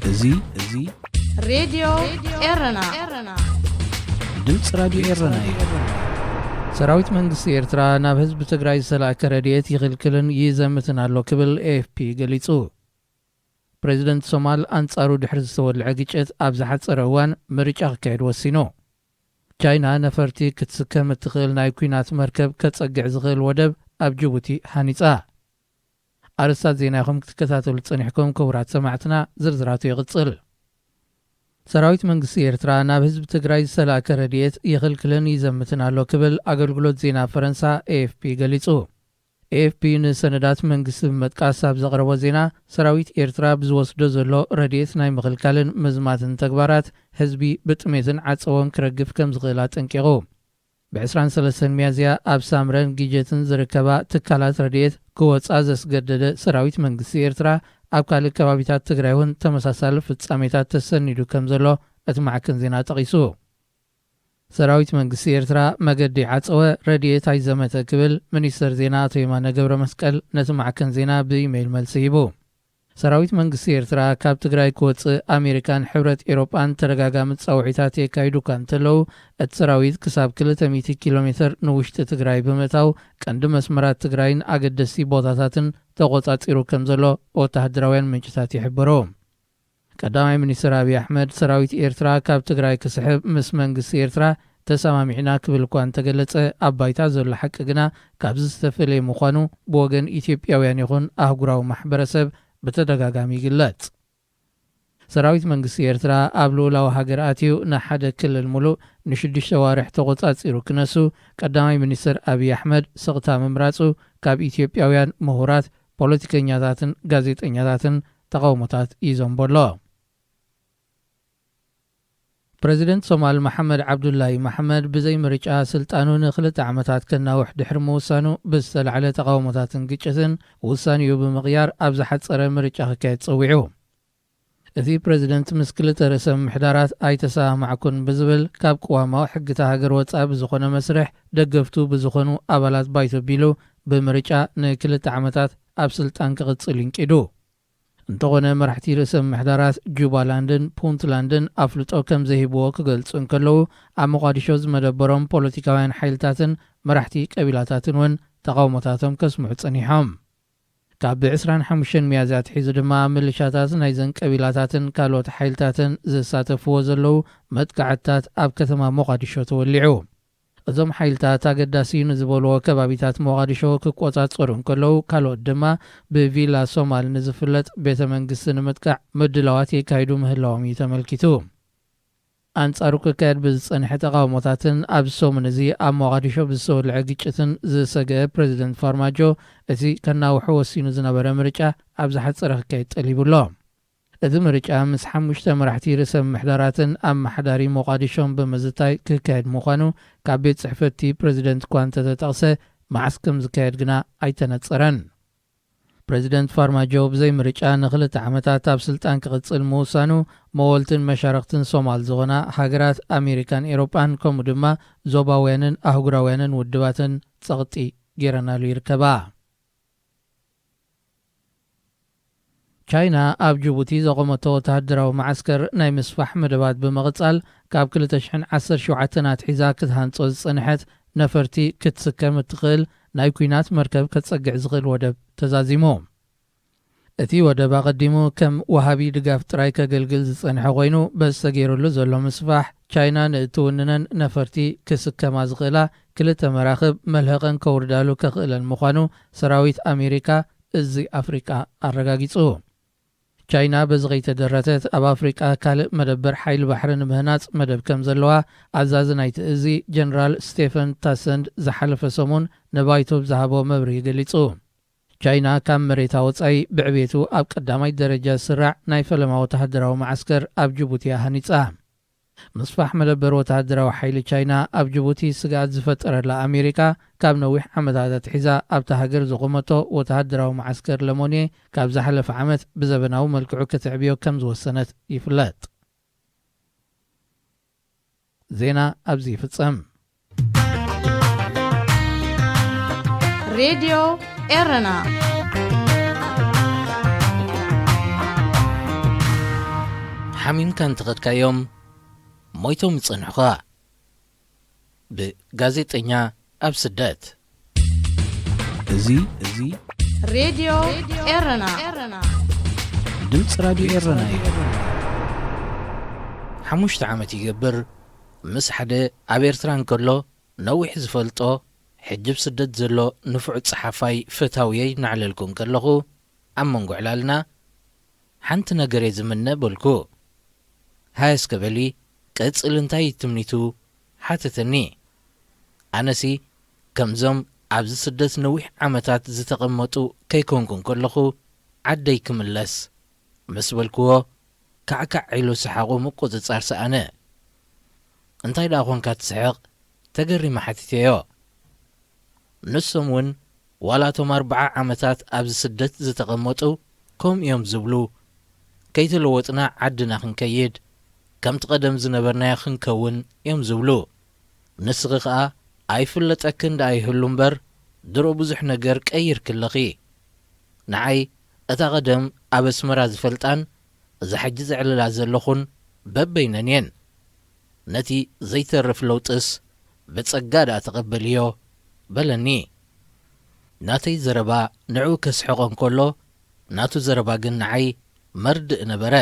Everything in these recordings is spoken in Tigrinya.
እዚ እዚ ሬድዮ ኤረና፣ ድምፂ ራዲዮ ኤረና እዩ። ሰራዊት መንግስቲ ኤርትራ ናብ ህዝቢ ትግራይ ዝተላእከ ረድኤት ይኽልክልን ይዘምትን ኣሎ ክብል ኤኤፍፒ ገሊጹ። ፕሬዚደንት ሶማል ኣንጻሩ ድሕሪ ዝተወልዐ ግጭት ኣብ ዝሓጸረ እዋን ምርጫ ክካየድ ወሲኑ። ቻይና ነፈርቲ ክትስከም እትኽእል ናይ ኲናት መርከብ ከጸግዕ ዝኽእል ወደብ ኣብ ጅቡቲ ሃኒጻ። ኣርእስታት ዜና ኢኹም ክትከታተሉ ጸኒሕኩም ክቡራት ሰማዕትና፣ ዝርዝራቱ ይቕጽል። ሰራዊት መንግስቲ ኤርትራ ናብ ህዝቢ ትግራይ ዝተላእከ ረድኤት ይኽልክልን ይዘምትን ኣሎ ክብል ኣገልግሎት ዜና ፈረንሳ ኤኤፍፒ ገሊጹ። ኤኤፍፒ ንሰነዳት መንግስቲ ብምጥቃስ ኣብ ዘቕረቦ ዜና፣ ሰራዊት ኤርትራ ብዝወስዶ ዘሎ ረድኤት ናይ ምኽልካልን ምዝማትን ተግባራት ህዝቢ ብጥሜትን ዓጸቦን ክረግፍ ከም ዝኽእል ኣጠንቂቑ። ብ ዕስራን ሰለስተን ሚያዝያ ኣብ ሳምረን ጊጀትን ዝርከባ ትካላት ረድኤት ክወጻ ዘስገደደ ሰራዊት መንግስቲ ኤርትራ፣ ኣብ ካልእ ከባቢታት ትግራይ እውን ተመሳሳሊ ፍጻሜታት ተሰኒዱ ከም ዘሎ እቲ ማዕከን ዜና ጠቒሱ። ሰራዊት መንግስቲ ኤርትራ መገዲ ዓጸወ፣ ረድኤት ኣይዘመተ ክብል ሚኒስተር ዜና ኣቶ የማነ ገብረ መስቀል ነቲ ማዕከን ዜና ብኢሜይል መልሲ ሂቡ። ሰራዊት መንግስቲ ኤርትራ ካብ ትግራይ ክወጽእ ኣሜሪካን ሕብረት ኤሮጳን ተደጋጋሚ ጻውዒታት የካይዱ እኳ እንተለዉ፣ እቲ ሰራዊት ክሳብ ክልተ ሚእቲ ኪሎ ሜትር ንውሽጢ ትግራይ ብምእታው ቀንዲ መስመራት ትግራይን ኣገደስቲ ቦታታትን ተቖጻጺሩ ከም ዘሎ ወተሃደራውያን ምንጭታት ይሕብሩ። ቀዳማይ ሚኒስትር ኣብይ ኣሕመድ ሰራዊት ኤርትራ ካብ ትግራይ ክስሕብ ምስ መንግስቲ ኤርትራ ተሰማሚዕና ክብል እኳ እንተገለጸ፣ ኣብ ባይታ ዘሎ ሓቂ ግና ካብዚ ዝተፈለየ ምዃኑ ብወገን ኢትዮጵያውያን ይኹን ኣህጉራዊ ማሕበረሰብ ብተደጋጋሚ ይግለጽ። ሰራዊት መንግስቲ ኤርትራ ኣብ ልኡላዊ ሃገር ኣትዩ ንሓደ ክልል ሙሉእ ንሽዱሽተ ዋርሕ ተቖጻጺሩ ክነሱ፣ ቀዳማይ ሚኒስትር ኣብይ ኣሕመድ ስቕታ ምምራጹ ካብ ኢትዮጵያውያን ምሁራት፣ ፖለቲከኛታትን ጋዜጠኛታትን ተቓውሞታት ይዘንቦ ኣሎ። ፕረዚደንት ሶማል መሓመድ ዓብዱላሂ መሓመድ ብዘይ ምርጫ ስልጣኑ ንክልተ ዓመታት ከናውሕ ድሕሪ ምውሳኑ ብዝተላዕለ ተቓውሞታትን ግጭትን ውሳኔኡ ብምቕያር ኣብ ዝሓጸረ ምርጫ ክካየድ ጸዊዑ። እቲ ፕረዚደንት ምስ ክልተ ርእሰ ምምሕዳራት ኣይተሰማማዕኩን ብዝብል ካብ ቅዋማዊ ሕግታ ሃገር ወጻኢ ብዝኾነ መስርሕ ደገፍቱ ብዝኾኑ ኣባላት ባይቶ ቢሉ ብምርጫ ንክልተ ዓመታት ኣብ ስልጣን ክቕጽል ይንቂዱ። እንተኾነ መራሕቲ ርእሰ ምምሕዳራት ጁባላንድን ፑንትላንድን ኣፍልጦ ከም ዘይህብዎ ክገልጹ እንከለዉ፣ ኣብ ሞቓዲሾ ዝመደበሮም ፖለቲካውያን ሓይልታትን መራሕቲ ቀቢላታትን እውን ተቓውሞታቶም ከስምዑ ጸኒሖም። ካብ ዕስራን ሓሙሽተን ሚያዝያ ኣትሒዙ ድማ ምልሻታት ናይዘን ቀቢላታትን ካልኦት ሓይልታትን ዝሳተፍዎ ዘለዉ መጥቃዕትታት ኣብ ከተማ ሞቓዲሾ ተወሊዑ። እዞም ሓይልታት ኣገዳሲ እዩ ንዝበልዎ ከባቢታት ሞቓዲሾ ክቆጻጸሩ እንከለዉ፣ ካልኦት ድማ ብቪላ ሶማል ንዝፍለጥ ቤተ መንግስቲ ንምጥቃዕ ምድላዋት የካይዱ ምህላዎም እዩ ተመልኪቱ። ኣንጻሩ ክካየድ ብዝጸንሐ ተቓውሞታትን ኣብዚ ሰሙን እዚ ኣብ ሞቓዲሾ ብዝተወልዐ ግጭትን ዝሰግአ ፕረዚደንት ፋርማጆ፣ እቲ ከናውሖ ወሲኑ ዝነበረ ምርጫ ኣብ ዝሓጸረ ክካየድ ጠሊቡ ኣሎ። እቲ ምርጫ ምስ ሓሙሽተ መራሕቲ ርእሰ ምምሕዳራትን ኣመሓዳሪ ሞቓዲሾን ብምዝታይ ክካየድ ምዃኑ ካብ ቤት ጽሕፈት'ቲ ፕረዚደንት እኳ እንተተጠቕሰ፣ መዓስ ከም ዝካየድ ግና ኣይተነጸረን። ፕረዚደንት ፋርማጆ ብዘይ ምርጫ ንኽልተ ዓመታት ኣብ ስልጣን ክቕጽል ምውሳኑ፣ መወልትን መሻርኽትን ሶማል ዝኾና ሃገራት ኣሜሪካን ኤውሮጳን፣ ከምኡ ድማ ዞባውያንን ኣህጉራውያንን ውድባትን ጸቕጢ ገይረናሉ ይርከባ። ቻይና ኣብ ጅቡቲ ዘቖመቶ ወተሃደራዊ መዓስከር ናይ ምስፋሕ መደባት ብምቕጻል፣ ካብ ክልተ ሽሕን ዓሰርተ ሸውዓተን ኣትሒዛ ክትሃንጾ ዝጸንሐት ነፈርቲ ክትስከም እትኽእል ናይ ኲናት መርከብ ከጸግዕ ዝኽእል ወደብ ተዛዚሙ። እቲ ወደብ ኣቐዲሙ ከም ወሃቢ ድጋፍ ጥራይ ከገልግል ዝጸንሐ ኮይኑ፣ በዚ ተገይሩሉ ዘሎ ምስፋሕ፣ ቻይና ንእትውንነን ነፈርቲ ክስከማ ዝኽእላ ክልተ መራኽብ መልህቐን ከውርዳሉ ከኽእለን ምዃኑ ሰራዊት ኣሜሪካ እዚ ኣፍሪቃ ኣረጋጊጹ። ቻይና በዚ ከይተደረተት፣ ኣብ ኣፍሪቃ ካልእ መደበር ሓይሊ ባሕሪ ንምህናጽ መደብ ከም ዘለዋ ኣዛዚ ናይቲ እዚ ጀነራል ስቴፈን ታሰንድ ዝሓለፈ ሰሙን ንባይቶ ብዝሃቦ መብርሂ ገሊጹ። ቻይና ካብ መሬታ ወጻኢ ብዕቤቱ ኣብ ቀዳማይ ደረጃ ዝስራዕ ናይ ፈለማ ወተሃደራዊ መዓስከር ኣብ ጅቡቲ እያ ሃኒጻ። ምስፋሕ መደበር ወተሃደራዊ ሓይሊ ቻይና ኣብ ጅቡቲ ስግኣት ዝፈጠረላ ኣሜሪካ፣ ካብ ነዊሕ ዓመታት ኣትሒዛ ኣብታ ሃገር ዘቖመቶ ወተሃደራዊ መዓስከር ለሞንየ ካብ ዝሓለፈ ዓመት ብዘበናዊ መልክዑ ክትዕብዮ ከም ዝወሰነት ይፍለጥ። ዜና ኣብዚ ይፍጸም። ሬድዮ ኤረና። ዓሚምካ እንተኸድካዮም ሞይቶም ይጸንሑኻ። ብጋዜጠኛ ኣብ ስደት። እዚ እዚ ሬድዮ ኤረና። ድምፂ ራድዮ ኤረና እዩ። ሓሙሽተ ዓመት ይገብር፣ ምስ ሓደ ኣብ ኤርትራ እንከሎ ነዊሕ ዝፈልጦ፣ ሕጂ ኣብ ስደት ዘሎ ንፉዕ ጸሓፋይ ፈታውየይ እናዕለልኩ እንከለኹ፣ ኣብ መንጎ ዕላልና ሓንቲ ነገር እየ ዝምነ በልኩ። ሃየ እስከ በሊ፣ ቀጽል እንታይ እዩ ትምኒቱ? ሓተተኒ። ኣነሲ ከምዞም ኣብዚ ስደት ነዊሕ ዓመታት ዝተቐመጡ ከይኮንኩ እንከለኹ ዓደይ ክምለስ ምስ በልክዎ፣ ካዕካዕ ኢሉ ሰሓቑ ምቁጽጻር ሰኣነ። እንታይ ደኣ ኾንካ ትስሕቕ? ተገሪመ ሓቲተዮ። ንሶም እውን ዋላ እቶም ኣርብዓ ዓመታት ኣብዚ ስደት ዝተቐመጡ ከምኡ እዮም ዝብሉ። ከይተለወጥና ዓድና ክንከይድ፣ ከምቲ ቀደም ዝነበርናዮ ክንከውን እዮም ዝብሉ። ንስኺ ኸኣ ኣይፍለጠክን ደኣ ይህሉ እምበር፣ ድሮ ብዙሕ ነገር ቀይርኪ ኣለኺ። ንዓይ እታ ቀደም ኣብ ኣስመራ ዝፈልጣን እዛ ሕጂ ዘዕልላ ዘለኹን በበይነን እየን። ነቲ ዘይተርፍ ለውጥስ ብጸጋ ደኣ ተቐበልዮ በለኒ። ናተይ ዘረባ ንዕኡ ከስሕቖ እንከሎ፣ ናቱ ዘረባ ግን ንዓይ መርድእ ነበረ።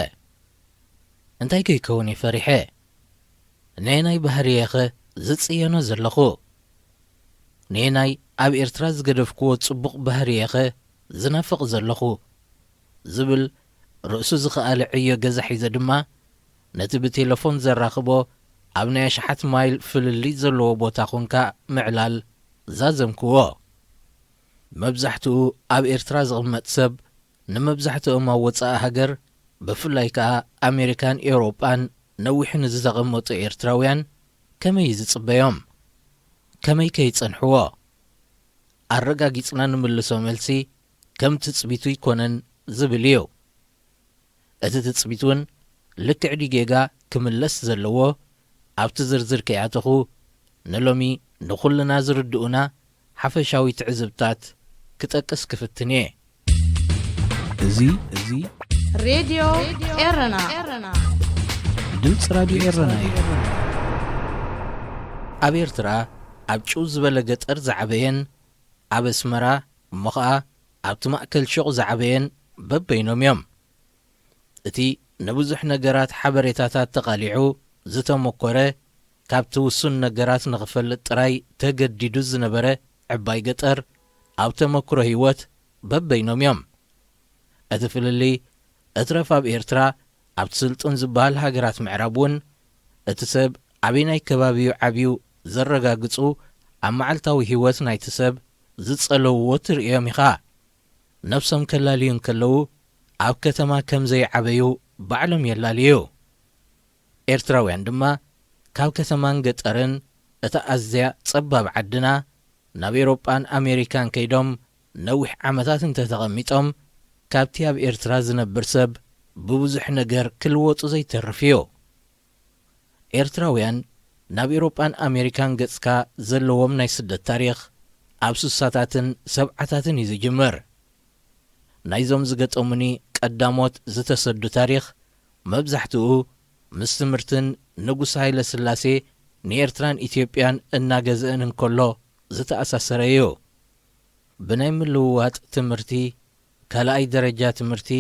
እንታይ ከይከውን እየ ፈሪሐ? ነየናይ ባህርየኸ ዝጽየኖ ዘለኹ? ነየናይ ኣብ ኤርትራ ዝገደፍክዎ ጽቡቕ ባህርየኸ ዝናፍቕ ዘለኹ? ዝብል ርእሱ ዝኸኣለ ዕዮ ገዛ ሒዘ ድማ፣ ነቲ ብቴለፎን ዘራኽቦ ኣብ ናይ ኣሽሓት ማይል ፍልልይ ዘለዎ ቦታ ኾንካ ምዕላል ዛዘምክዎ። መብዛሕትኡ ኣብ ኤርትራ ዝቕመጥ ሰብ፣ ንመብዛሕትኦም ኣብ ወጻኢ ሃገር፣ ብፍላይ ከኣ ኣሜሪካን ኤውሮጳን ነዊሕ ንዝተቐመጡ ኤርትራውያን ከመይ እዩ ዝጽበዮም? ከመይ ከ ይጸንሕዎ? ኣረጋጊጽና ንምልሶ መልሲ ከም ትጽቢቱ ይኮነን ዝብል እዩ። እቲ ትጽቢት እውን ልክዕ ድዩ ጌጋ ክምለስ ዘለዎ ኣብቲ ዝርዝር ከይኣተኹ፣ ንሎሚ ንኹልና ዝርድኡና ሓፈሻዊ ትዕዝብታት ክጠቅስ ክፍትን እየ። እዚ እዚ ሬድዮ ኤረና። ድምፂ ራድዮ ኤረና እዩ። ኣብ ኤርትራ ኣብ ጭው ዝበለ ገጠር ዝዓበየን ኣብ ኣስመራ እሞ ኸኣ ኣብቲ ማእከል ሹቕ ዝዓበየን በበይኖም እዮም። እቲ ንብዙሕ ነገራት ሓበሬታታት ተቓሊዑ ዝተመኮረ፣ ካብቲ ውሱን ነገራት ንኽፈልጥ ጥራይ ተገዲዱ ዝነበረ ዕባይ ገጠር፣ ኣብ ተመክሮ ህይወት በበይኖም እዮም። እቲ ፍልልይ እትረፍ ኣብ ኤርትራ፣ ኣብቲ ስልጡን ዝበሃል ሃገራት ምዕራብ እውን፣ እቲ ሰብ ኣበየናይ ከባቢ'ዩ ዓብዩ ዘረጋግጹ፣ ኣብ መዓልታዊ ህይወት ናይቲ ሰብ ዝጸለውዎ ትርእዮም ኢኻ። ነብሶም ከላልዩ እንከለዉ፣ ኣብ ከተማ ከም ዘይዓበዩ ባዕሎም የላልዩ። ኤርትራውያን ድማ ካብ ከተማን ገጠርን እታ ኣዝያ ጸባብ ዓድና ናብ ኤውሮጳን ኣሜሪካን ከይዶም ነዊሕ ዓመታት እንተተቐሚጦም፣ ካብቲ ኣብ ኤርትራ ዝነብር ሰብ ብብዙሕ ነገር ክልወጡ ዘይተርፍ እዩ። ኤርትራውያን ናብ ኤውሮጳን ኣሜሪካን ገጽካ ዘለዎም ናይ ስደት ታሪኽ ኣብ ስሳታትን ሰብዓታትን እዩ ዝጅምር። ናይዞም ዝገጠሙኒ ቀዳሞት ዝተሰዱ ታሪኽ መብዛሕትኡ ምስ ትምህርትን ንጉስ ሃይለ ስላሴ ንኤርትራን ኢትዮጵያን እናገዝአን እንከሎ ዝተኣሳሰረ እዩ። ብናይ ምልውዋጥ ትምህርቲ ካልኣይ ደረጃ ትምህርቲ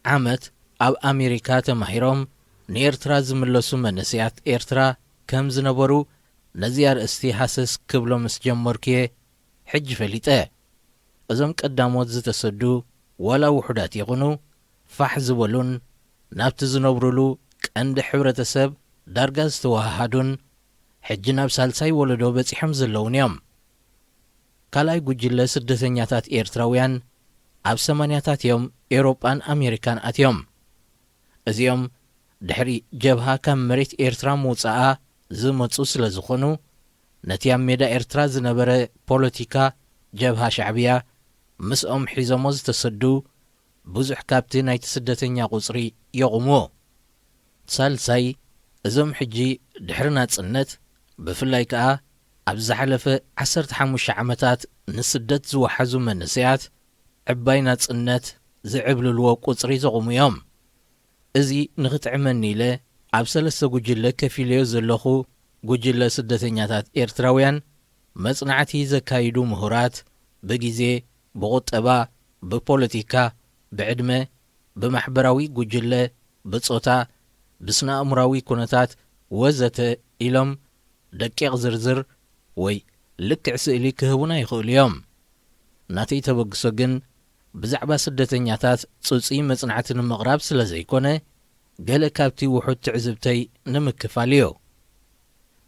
ዓመት ኣብ ኣሜሪካ ተማሂሮም ንኤርትራ ዝምለሱ መንእሰያት ኤርትራ ከም ዝነበሩ ነዚ ኣርእስቲ ሃሰስ ክብሎ ምስ ጀመርኩ'የ ሕጂ ፈሊጠ። እዞም ቀዳሞት ዝተሰዱ ዋላ ውሑዳት ይኹኑ፣ ፋሕ ዝበሉን ናብቲ ዝነብሩሉ ቀንዲ ሕብረተሰብ ዳርጋ ዝተወሃሃዱን፣ ሕጂ ናብ ሳልሳይ ወለዶ በጺሖም ዘለዉን እዮም። ካልኣይ ጉጅለ ስደተኛታት ኤርትራውያን ኣብ ሰማንያታት እዮም ኤውሮጳን ኣሜሪካን ኣትዮም። እዚኦም ድሕሪ ጀብሃ ካብ መሬት ኤርትራ ምውጻኣ ዝመጹ ስለ ዝኾኑ፣ ነቲ ኣብ ሜዳ ኤርትራ ዝነበረ ፖለቲካ ጀብሃ ሻዕብያ ምስኦም ሒዞሞ ዝተሰዱ ብዙሕ ካብቲ ናይቲ ስደተኛ ቁጽሪ የቑሙ። ሳልሳይ፣ እዞም ሕጂ ድሕሪ ናጽነት፣ ብፍላይ ከኣ ኣብ ዝሓለፈ ዓሰርተ ሓሙሽተ ዓመታት ንስደት ዝወሓዙ መንእሰያት፣ ዕባይ ናጽነት ዝዕብልልዎ ቁጽሪ ዘቑሙ እዮም። እዚ ንኽጥዕመኒ ኢለ ኣብ ሰለስተ ጉጅለ ከፊለዮ ዘለኹ ጉጅለ ስደተኛታት ኤርትራውያን መጽናዕቲ ዘካይዱ ምሁራት ብግዜ፣ ብቑጠባ፣ ብፖለቲካ፣ ብዕድመ፣ ብማሕበራዊ ጉጅለ፣ ብጾታ፣ ብስነ ኣእምራዊ ኩነታት ወዘተ ኢሎም ደቂቕ ዝርዝር ወይ ልክዕ ስእሊ ክህቡና ይኽእሉ እዮም። ናተይ ተበግሶ ግን ብዛዕባ ስደተኛታት ጽጹይ መጽናዕቲ ንምቕራብ ስለ ዘይኮነ፣ ገለ ካብቲ ውሑድ ትዕዝብተይ ንምክፋል እዩ።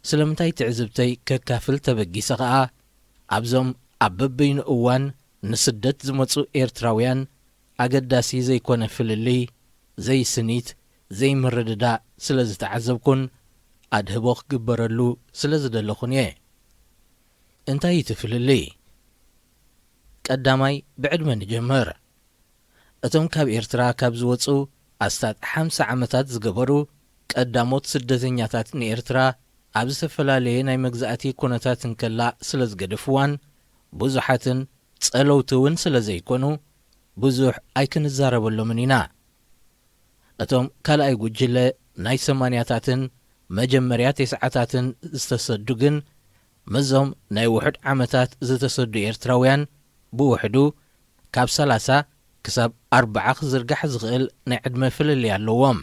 ስለምንታይ ትዕዝብተይ ከካፍል ተበጊሰ ኸኣ፣ ኣብዞም ኣብ በበይኑ እዋን ንስደት ዝመጹ ኤርትራውያን ኣገዳሲ ዘይኮነ ፍልልይ፣ ዘይስኒት፣ ዘይምርድዳእ ስለ ዝተዓዘብኩን ኣድህቦ ክግበረሉ ስለ ዝደለኹን እየ። እንታይ እዩ እቲ ፍልልይ? ቀዳማይ ብዕድመ ንጀምር። እቶም ካብ ኤርትራ ካብ ዝወጹ ኣስታት ሓምሳ ዓመታት ዝገበሩ ቀዳሞት ስደተኛታት ንኤርትራ ኣብ ዝተፈላለየ ናይ መግዛእቲ ኩነታት እንከላ ስለ ዝገደፍዋን ብዙሓትን ጸለውቲ እውን ስለ ዘይኮኑ ብዙሕ ኣይክንዛረበሎምን ኢና። እቶም ካልኣይ ጉጅለ ናይ ሰማንያታትን መጀመርያ ተስዓታትን ዝተሰዱ ግን ምስዞም ናይ ውሑድ ዓመታት ዝተሰዱ ኤርትራውያን ብውሕዱ ካብ ሰላሳ ክሳብ ኣርብዓ ክዝርጋሕ ዝኽእል ናይ ዕድመ ፍልልይ ኣለዎም።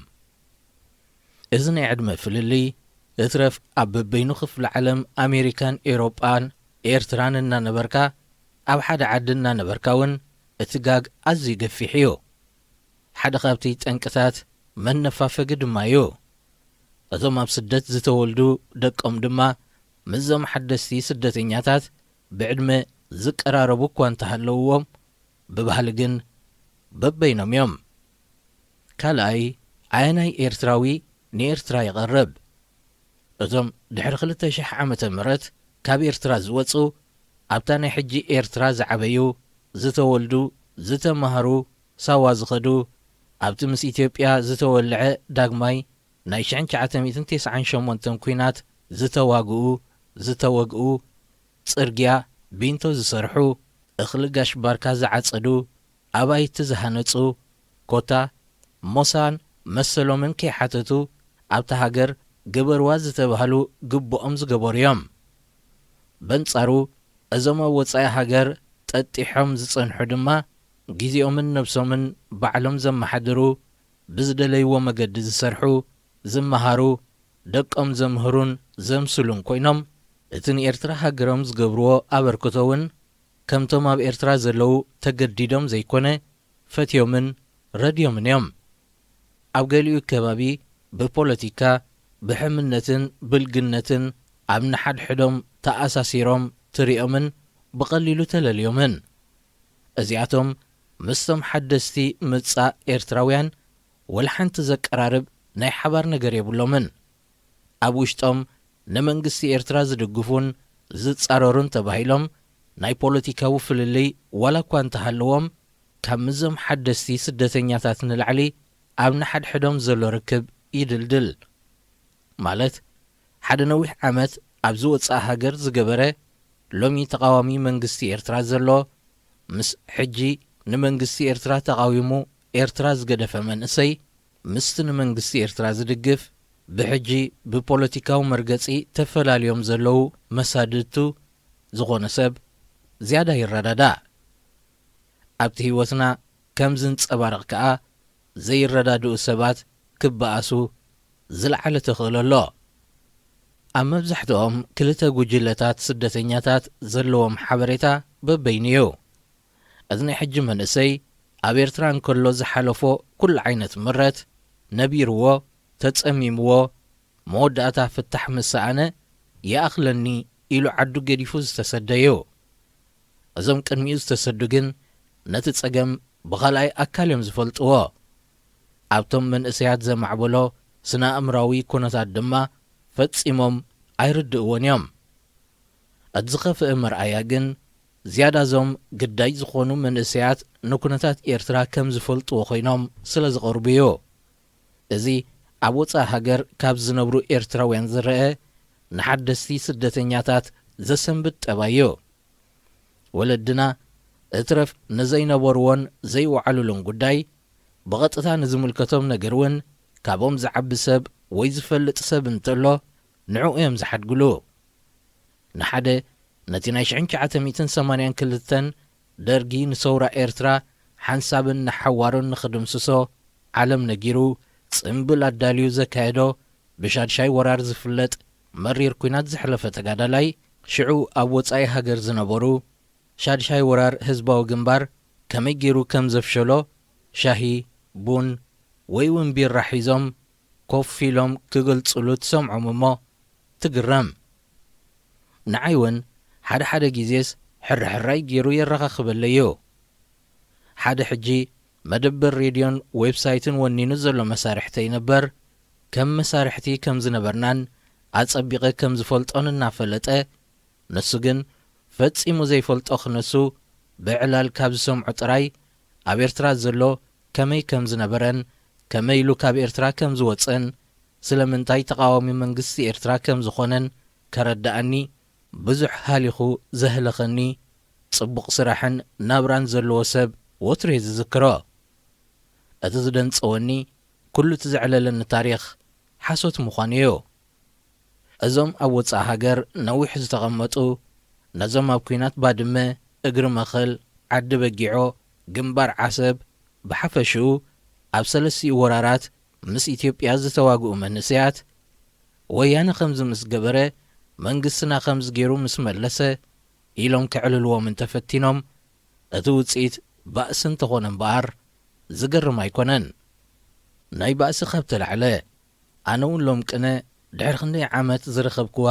እዚ ናይ ዕድመ ፍልልይ እትረፍ ኣብ በበይኑ ክፍለ ዓለም ኣሜሪካን ኤውሮጳን ኤርትራን እናነበርካ ኣብ ሓደ ዓዲ እናነበርካ እውን እቲ ጋግ ኣዝዩ ገፊሕ እዩ። ሓደ ካብቲ ጠንቅታት መነፋፈጊ ድማ እዩ። እቶም ኣብ ስደት ዝተወልዱ ደቆም ድማ ምስዞም ሓደስቲ ስደተኛታት ብዕድመ ዝቀራረቡ እኳ እንተሃለውዎም ብባህሊ ግን በበይኖም እዮም። ካልኣይ ኣየናይ ኤርትራዊ ንኤርትራ ይቐርብ? እቶም ድሕሪ ክልተ ሽሕ ዓመተ ምህረት ካብ ኤርትራ ዝወጹ ኣብታ ናይ ሕጂ ኤርትራ ዝዓበዩ፣ ዝተወልዱ፣ ዝተማህሩ፣ ሳዋ ዝኸዱ፣ ኣብቲ ምስ ኢትዮጵያ ዝተወልዐ ዳግማይ ናይ ሽሕን ትሽዓተ ሚእትን ተስዓን ሸሞንተን ኲናት ዝተዋግኡ፣ ዝተወግኡ፣ ጽርግያ፣ ቢንቶ ዝሰርሑ፣ እኽሊ ጋሽ ባርካ ዝዓጸዱ፣ ኣባይቲ ዝሃነጹ፣ ኮታ፣ ሞሳን መሰሎምን ከይሓተቱ ኣብታ ሃገር ግበርዋ ዝተባህሉ ግቡኦም ዝገበሩ እዮም። በንጻሩ እዞም ኣብ ወጻኢ ሃገር ጠጢሖም ዝጸንሑ ድማ ግዜኦምን ነብሶምን ባዕሎም ዘመሓድሩ፣ ብዝደለይዎ መገዲ ዝሰርሑ፣ ዝመሃሩ፣ ደቆም ዘምህሩን ዘምስሉን ኮይኖም እቲ ንኤርትራ ሃገሮም ዝገብርዎ ኣበርክቶ እውን ከምቶም ኣብ ኤርትራ ዘለዉ ተገዲዶም ዘይኮነ ፈትዮምን ረድዮምን እዮም። ኣብ ገሊኡ ከባቢ ብፖለቲካ፣ ብሕምነትን ብልግነትን ኣብ ንሓድሕዶም ተኣሳሲሮም ትሪኦምን ብቐሊሉ ተለልዮምን። እዚኣቶም ምስቶም ሓደስቲ ምጻእ ኤርትራውያን ወላ ሓንቲ ዘቀራርብ ናይ ሓባር ነገር የብሎምን። ኣብ ውሽጦም ንመንግስቲ ኤርትራ ዝድግፉን ዝጻረሩን ተባሂሎም ናይ ፖለቲካዊ ፍልልይ ዋላ እኳ እንተሃለዎም፣ ካብ ምዞም ሓደስቲ ስደተኛታት ንላዕሊ ኣብ ንሓድሕዶም ዘሎ ርክብ ይድልድል። ማለት፣ ሓደ ነዊሕ ዓመት ኣብ ዝወጽኣ ሃገር ዝገበረ፣ ሎሚ ተቓዋሚ መንግስቲ ኤርትራ ዘሎ፣ ምስ ሕጂ ንመንግስቲ ኤርትራ ተቓዊሙ ኤርትራ ዝገደፈ መንእሰይ፣ ምስቲ ንመንግስቲ ኤርትራ ዝድግፍ፣ ብሕጂ ብፖለቲካዊ መርገጺ ተፈላልዮም ዘለዉ መሳድድቱ ዝኾነ ሰብ ዝያዳ ይረዳዳእ። ኣብቲ ህይወትና ከም ዝንጸባረቕ ከኣ ዘይረዳድኡ ሰባት ክበኣሱ ዝለዓለ ተኽእሎ ኣሎ። ኣብ መብዛሕትኦም ክልተ ጉጅለታት ስደተኛታት ዘለዎም ሓበሬታ በበይኑ እዩ። እዚ ናይ ሕጂ መንእሰይ ኣብ ኤርትራ እንከሎ ዝሓለፎ ኩሉ ዓይነት ምረት ነቢርዎ፣ ተጸሚምዎ፣ መወዳእታ ፍታሕ ምስ ሰኣነ ይኣኽለኒ ኢሉ ዓዱ ገዲፉ ዝተሰደ እዩ። እዞም ቅድሚኡ ዝተሰዱ ግን ነቲ ጸገም ብኻልኣይ ኣካል እዮም ዝፈልጥዎ። ኣብቶም መንእሰያት ዘማዕበሎ ስነ ኣእምራዊ ኩነታት ድማ ፈጺሞም ኣይርድእዎን እዮም። እቲ ዝኸፍአ መርኣያ ግን ዝያዳ እዞም ግዳይ ዝኾኑ መንእሰያት ንኩነታት ኤርትራ ከም ዝፈልጥዎ ኮይኖም ስለ ዝቐርቡ እዩ። እዚ ኣብ ወጻኢ ሃገር ካብ ዝነብሩ ኤርትራውያን ዝረአ ንሓደስቲ ስደተኛታት ዘሰንብድ ጠባይ እዩ። ወለድና እትረፍ ንዘይነበርዎን ዘይወዓሉሉን ጉዳይ ብቐጥታ ንዝምልከቶም ነገር እውን ካብኦም ዝዓቢ ሰብ ወይ ዝፈልጥ ሰብ እንተሎ፣ ንዕኡ እዮም ዝሓድግሉ። ንሓደ፣ ነቲ ናይ ሽሕን ትሽዓተ ሚእትን ሰማንያን ክልተን ደርጊ ንሰውራ ኤርትራ ሓንሳብን ንሓዋሩን ንኽድምስሶ ዓለም ነጊሩ፣ ጽምብል ኣዳልዩ ዘካየዶ፣ ብሻድሻይ ወራር ዝፍለጥ መሪር ኲናት ዘሕለፈ ተጋዳላይ፣ ሽዑ ኣብ ወጻኢ ሃገር ዝነበሩ፣ ሻድሻይ ወራር ህዝባዊ ግንባር ከመይ ገይሩ ከም ዘፍሸሎ፣ ሻሂ፣ ቡን ወይ እውን ቢራ ሒዞም ኮፍ ኢሎም ክገልጽሉ ትሰምዖም እሞ ትግረም። ንዓይ እውን ሓደ ሓደ ግዜስ ሕርሕራይ ገይሩ የረኻኽበለይ እዩ። ሓደ ሕጂ መደበር ሬድዮን ዌብሳይትን ወኒኑ ዘሎ መሳርሕተይ ነበር፣ ከም መሳርሕቲ ከም ዝነበርናን ኣጸቢቐ ከም ዝፈልጦን እናፈለጠ፣ ንሱ ግን ፈጺሙ ዘይፈልጦ ክነሱ፣ ብዕላል ካብ ዝሰምዖ ጥራይ፣ ኣብ ኤርትራ ዘሎ ከመይ ከም ዝነበረን ከመይ ኢሉ ካብ ኤርትራ ከም ዝወጸን ስለምንታይ ተቓዋሚ መንግስቲ ኤርትራ ከም ዝኾነን ከረድኣኒ ብዙሕ ሃሊኹ ዘህለኸኒ ጽቡቕ ስራሕን ናብራን ዘለዎ ሰብ ወትሩ እየ ዝዝክሮ። እቲ ዝደንጸወኒ ኩሉ እቲ ዘዕለለኒ ታሪኽ ሓሶት ምዃኑ እዩ። እዞም ኣብ ወጻኢ ሃገር ነዊሕ ዝተቐመጡ፣ ነዞም ኣብ ኲናት ባድመ፣ እግሪ መኸል፣ ዓዲ በጊዖ፣ ግንባር ዓሰብ፣ ብሓፈሽኡ ኣብ ሰለስቲኡ ወራራት ምስ ኢትዮጵያ ዝተዋግኡ መንእሰያት፣ ወያነ ከምዚ ምስ ገበረ፣ መንግስትና ከምዚ ገይሩ ምስ መለሰ ኢሎም ከዕልልዎም እንተፈቲኖም፣ እቲ ውጽኢት ባእሲ እንተኾነ እምበኣር ዝገርም ኣይኮነን። ናይ ባእሲ ካብ ተላዕለ፣ ኣነ እውን ሎም ቅነ ድሕሪ ክንደይ ዓመት ዝረኸብክዋ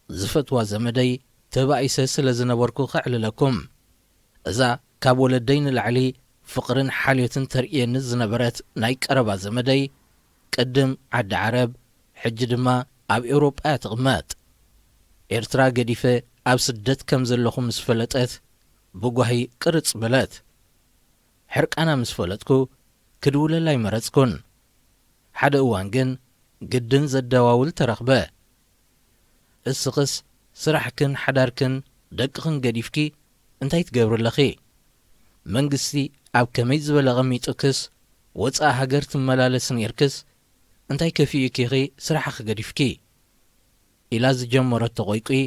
ዝፈትዋ ዘመደይ ተባኢሰ ስለ ዝነበርኩ ከዕልለኩም። እዛ ካብ ወለደይ ንላዕሊ ፍቕርን ሓልዮትን ተርእየኒ ዝነበረት ናይ ቀረባ ዘመደይ፣ ቅድም ዓዲ ዓረብ፣ ሕጂ ድማ ኣብ ኤውሮጳ እያ ትቕመጥ። ኤርትራ ገዲፈ ኣብ ስደት ከም ዘለኹ ምስ ፈለጠት፣ ብጓሂ ቅርጽ በለት። ሕርቃና ምስ ፈለጥኩ፣ ክድውለላ ኣይመረጽኩን። ሓደ እዋን ግን ግድን ዘደዋውል ተረኽበ። እስኽስ ስራሕክን ሓዳርክን ደቅኽን ገዲፍኪ እንታይ ትገብሪ ኣለኺ? መንግስቲ ኣብ ከመይ ዝበለ ኣቐሚጡክስ ወጻኢ ሃገር ትመላለስ ኔርክስ እንታይ ከፊኡኪ ኢኺ ስራሕኺ ገዲፍኪ? ኢላ ዝጀመረቶ ቆይቁይ፣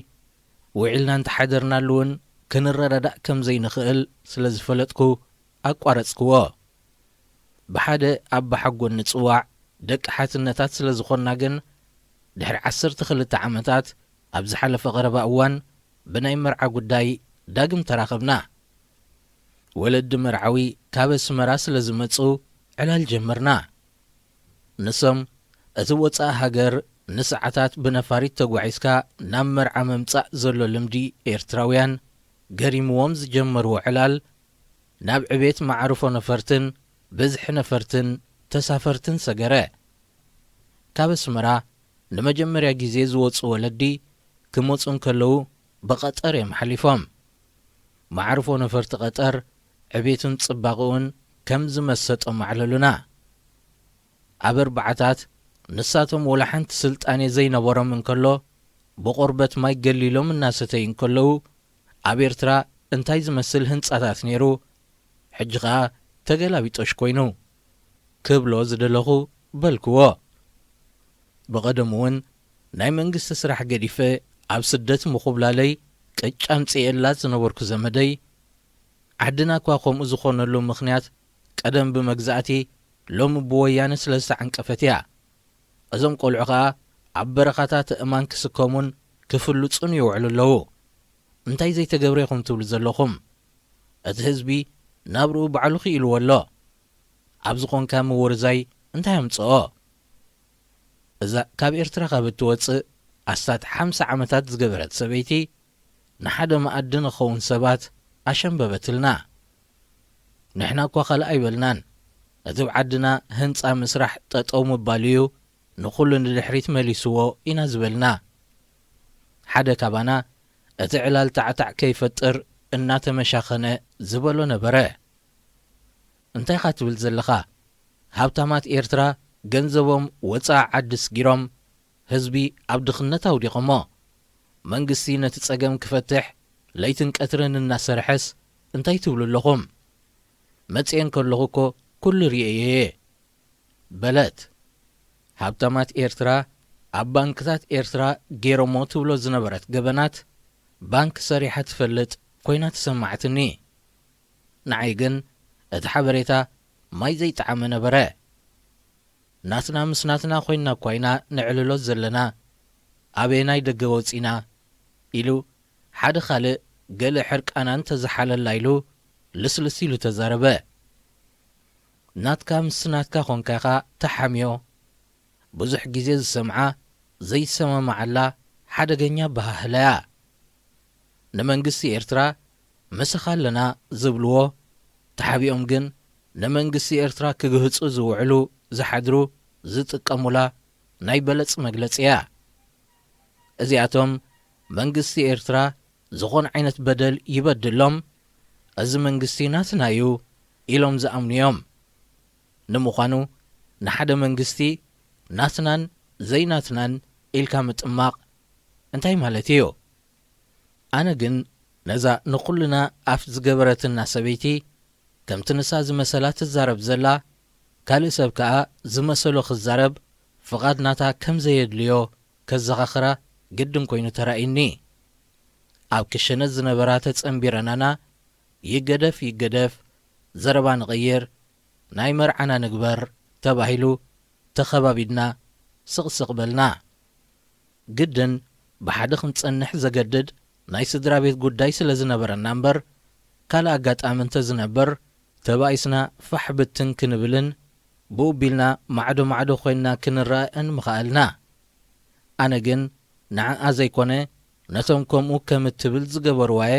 ውዒልና እንተሓደርናሉ እውን ክንረዳዳእ ከም ዘይንኽእል ስለ ዝፈለጥኩ ኣቋረጽክዎ። ብሓደ ኣባሓጎን ንጽዋዕ ደቂ ሓትነታት ስለ ዝኾንና ግን፣ ድሕሪ ዓሰርተ ክልተ ዓመታት ኣብ ዝሓለፈ ቀረባ እዋን ብናይ መርዓ ጉዳይ ዳግም ተራኸብና። ወለዲ መርዓዊ ካብ ኣስመራ ስለ ዝመጹ ዕላል ጀመርና። ንሶም እቲ ወጻኢ ሃገር ንሰዓታት ብነፋሪት ተጓዒዝካ ናብ መርዓ ምምጻእ ዘሎ ልምዲ ኤርትራውያን ገሪምዎም ዝጀመርዎ ዕላል፣ ናብ ዕቤት መዓርፎ ነፈርትን ብዝሒ ነፈርትን ተሳፈርትን ሰገረ። ካብ ኣስመራ ንመጀመርያ ግዜ ዝወጹ ወለዲ ክመጹ እንከለዉ ብቐጠር እዮም ሓሊፎም። መዓርፎ ነፈርቲ ቀጠር ዕቤቱን ጽባቕኡን ከም ዝመሰጦም ኣዕለሉና። ኣብ ኣርባዓታት ንሳቶም ወላ ሓንቲ ስልጣኔ ዘይነበሮም እንከሎ፣ ብቆርበት ማይ ገሊሎም እናሰተዩ እንከለዉ፣ ኣብ ኤርትራ እንታይ ዝመስል ህንጻታት ነይሩ፣ ሕጂ ኸኣ ተገላቢጦሽ ኮይኑ ክብሎ ዝደለኹ በልክዎ። ብቐደሙ እውን ናይ መንግስቲ ስራሕ ገዲፈ ኣብ ስደት ምኹብላለይ ቅጭ ኣምጽኤላ ዝነበርኩ ዘመደይ፣ ዓድና እኳ ከምኡ ዝኾነሉ ምኽንያት ቀደም ብመግዛእቲ ሎሚ ብወያነ ስለ ዝተዓንቀፈት እያ። እዞም ቆልዑ ኸኣ ኣብ በረኻታት እማን ክስከሙን ክፍልጹን ይውዕሉ ኣለዉ። እንታይ ዘይተገብረ ኢኹም ትብሉ ዘለኹም? እቲ ህዝቢ ናብርኡ ባዕሉ ክኢልዎ ኣሎ። ኣብዚ ኾንካ ምውርዛይ እንታይ ኣምጽኦ? እዛ ካብ ኤርትራ ካብ እትወጽእ ኣስታት ሓምሳ ዓመታት ዝገበረት ሰበይቲ፣ ንሓደ መኣዲ ንኸውን ሰባት ኣሸንበበትልና። ንሕና እኳ ካልእ ኣይበልናን። እቲ ኣብ ዓድና ህንጻ ምስራሕ ጠጠው ምባል እዩ ንኹሉ ንድሕሪት መሊስዎ ኢና ዝበልና። ሓደ ካባና እቲ ዕላል ታዕታዕ ከይፈጥር እናተመሻኸነ ዝበሎ ነበረ። እንታይ ኢኻ ትብል ዘለኻ? ሃብታማት ኤርትራ ገንዘቦም ወጻኢ ዓዲ ስጊሮም ህዝቢ ኣብ ድኽነት ኣውዲቖሞ። መንግስቲ ነቲ ጸገም ክፈትሕ ለይትን ቀትርን እናሰርሐስ እንታይ ትብሉ ኣለኹም? መጽኤ እንከለኹ እኮ ኩሉ ርእየዮ እየ በለት። ሃብታማት ኤርትራ ኣብ ባንክታት ኤርትራ ገይሮሞ ትብሎ ዝነበረት ገበናት ባንክ ሰሪሓ ትፈልጥ ኮይና ተሰማዕትኒ። ንዓይ ግን እቲ ሓበሬታ ማይ ዘይጠዓመ ነበረ። ናትና ምስ ናትና ኮይንና እኳ ኢና ነዕልሎ ዘለና፣ ኣበየናይ ደገ ወጺና ኢሉ ሓደ ካልእ ገለ ሕርቃና እንተዝሓለላ ኢሉ ልስልስ ኢሉ ተዛረበ። ናትካ ምስ ናትካ ኾንካ ኢኻ ተሓምዮ። ብዙሕ ግዜ ዝሰምዓ ዘይሰማማዓላ ሓደገኛ ኣበሃህላያ። ንመንግስቲ ኤርትራ ምሳኻ ኣለና ዝብልዎ ተሓቢኦም ግን ንመንግስቲ ኤርትራ ክግህጹ ዝውዕሉ ዝሓድሩ ዝጥቀሙላ ናይ በለጽ መግለጺ እያ። እዚኣቶም መንግስቲ ኤርትራ ዝኾነ ዓይነት በደል ይበድሎም፣ እዚ መንግስቲ ናትና እዩ ኢሎም ዝኣምኑ እዮም። ንምዃኑ ንሓደ መንግስቲ ናትናን ዘይናትናን ኢልካ ምጥማቕ እንታይ ማለት እዩ? ኣነ ግን ነዛ ንኹልና ኣፍ ዝገበረትና ሰበይቲ ከምቲ ንሳ ዝመሰላ ትዛረብ ዘላ፣ ካልእ ሰብ ከኣ ዝመሰሎ ክዛረብ ፍቓድ ናታ ከም ዘየድልዮ ከዘኻኽራ ግድን ኮይኑ ተራእዩኒ። ኣብ ክሸነ ዝነበራ ተጸንቢረናና፣ ይገደፍ ይገደፍ፣ ዘረባ ንቐይር፣ ናይ መርዓና ንግበር ተባሂሉ ተኸባቢድና ስቕ ስቕ በልና። ግድን ብሓደ ክንጸንሕ ዘገድድ ናይ ስድራ ቤት ጉዳይ ስለ ዝነበረና እምበር፣ ካልእ ኣጋጣሚ እንተዝነበር፣ ተባኢስና ፋሕ ብትን ክንብልን ብኡ ቢልና ማዕዶ ማዕዶ ኮይንና ክንረኣእን ምኸኣልና። ኣነ ግን ንዓኣ ዘይኮነ ነቶም ከምኡ ከም እትብል ዝገበርዋየ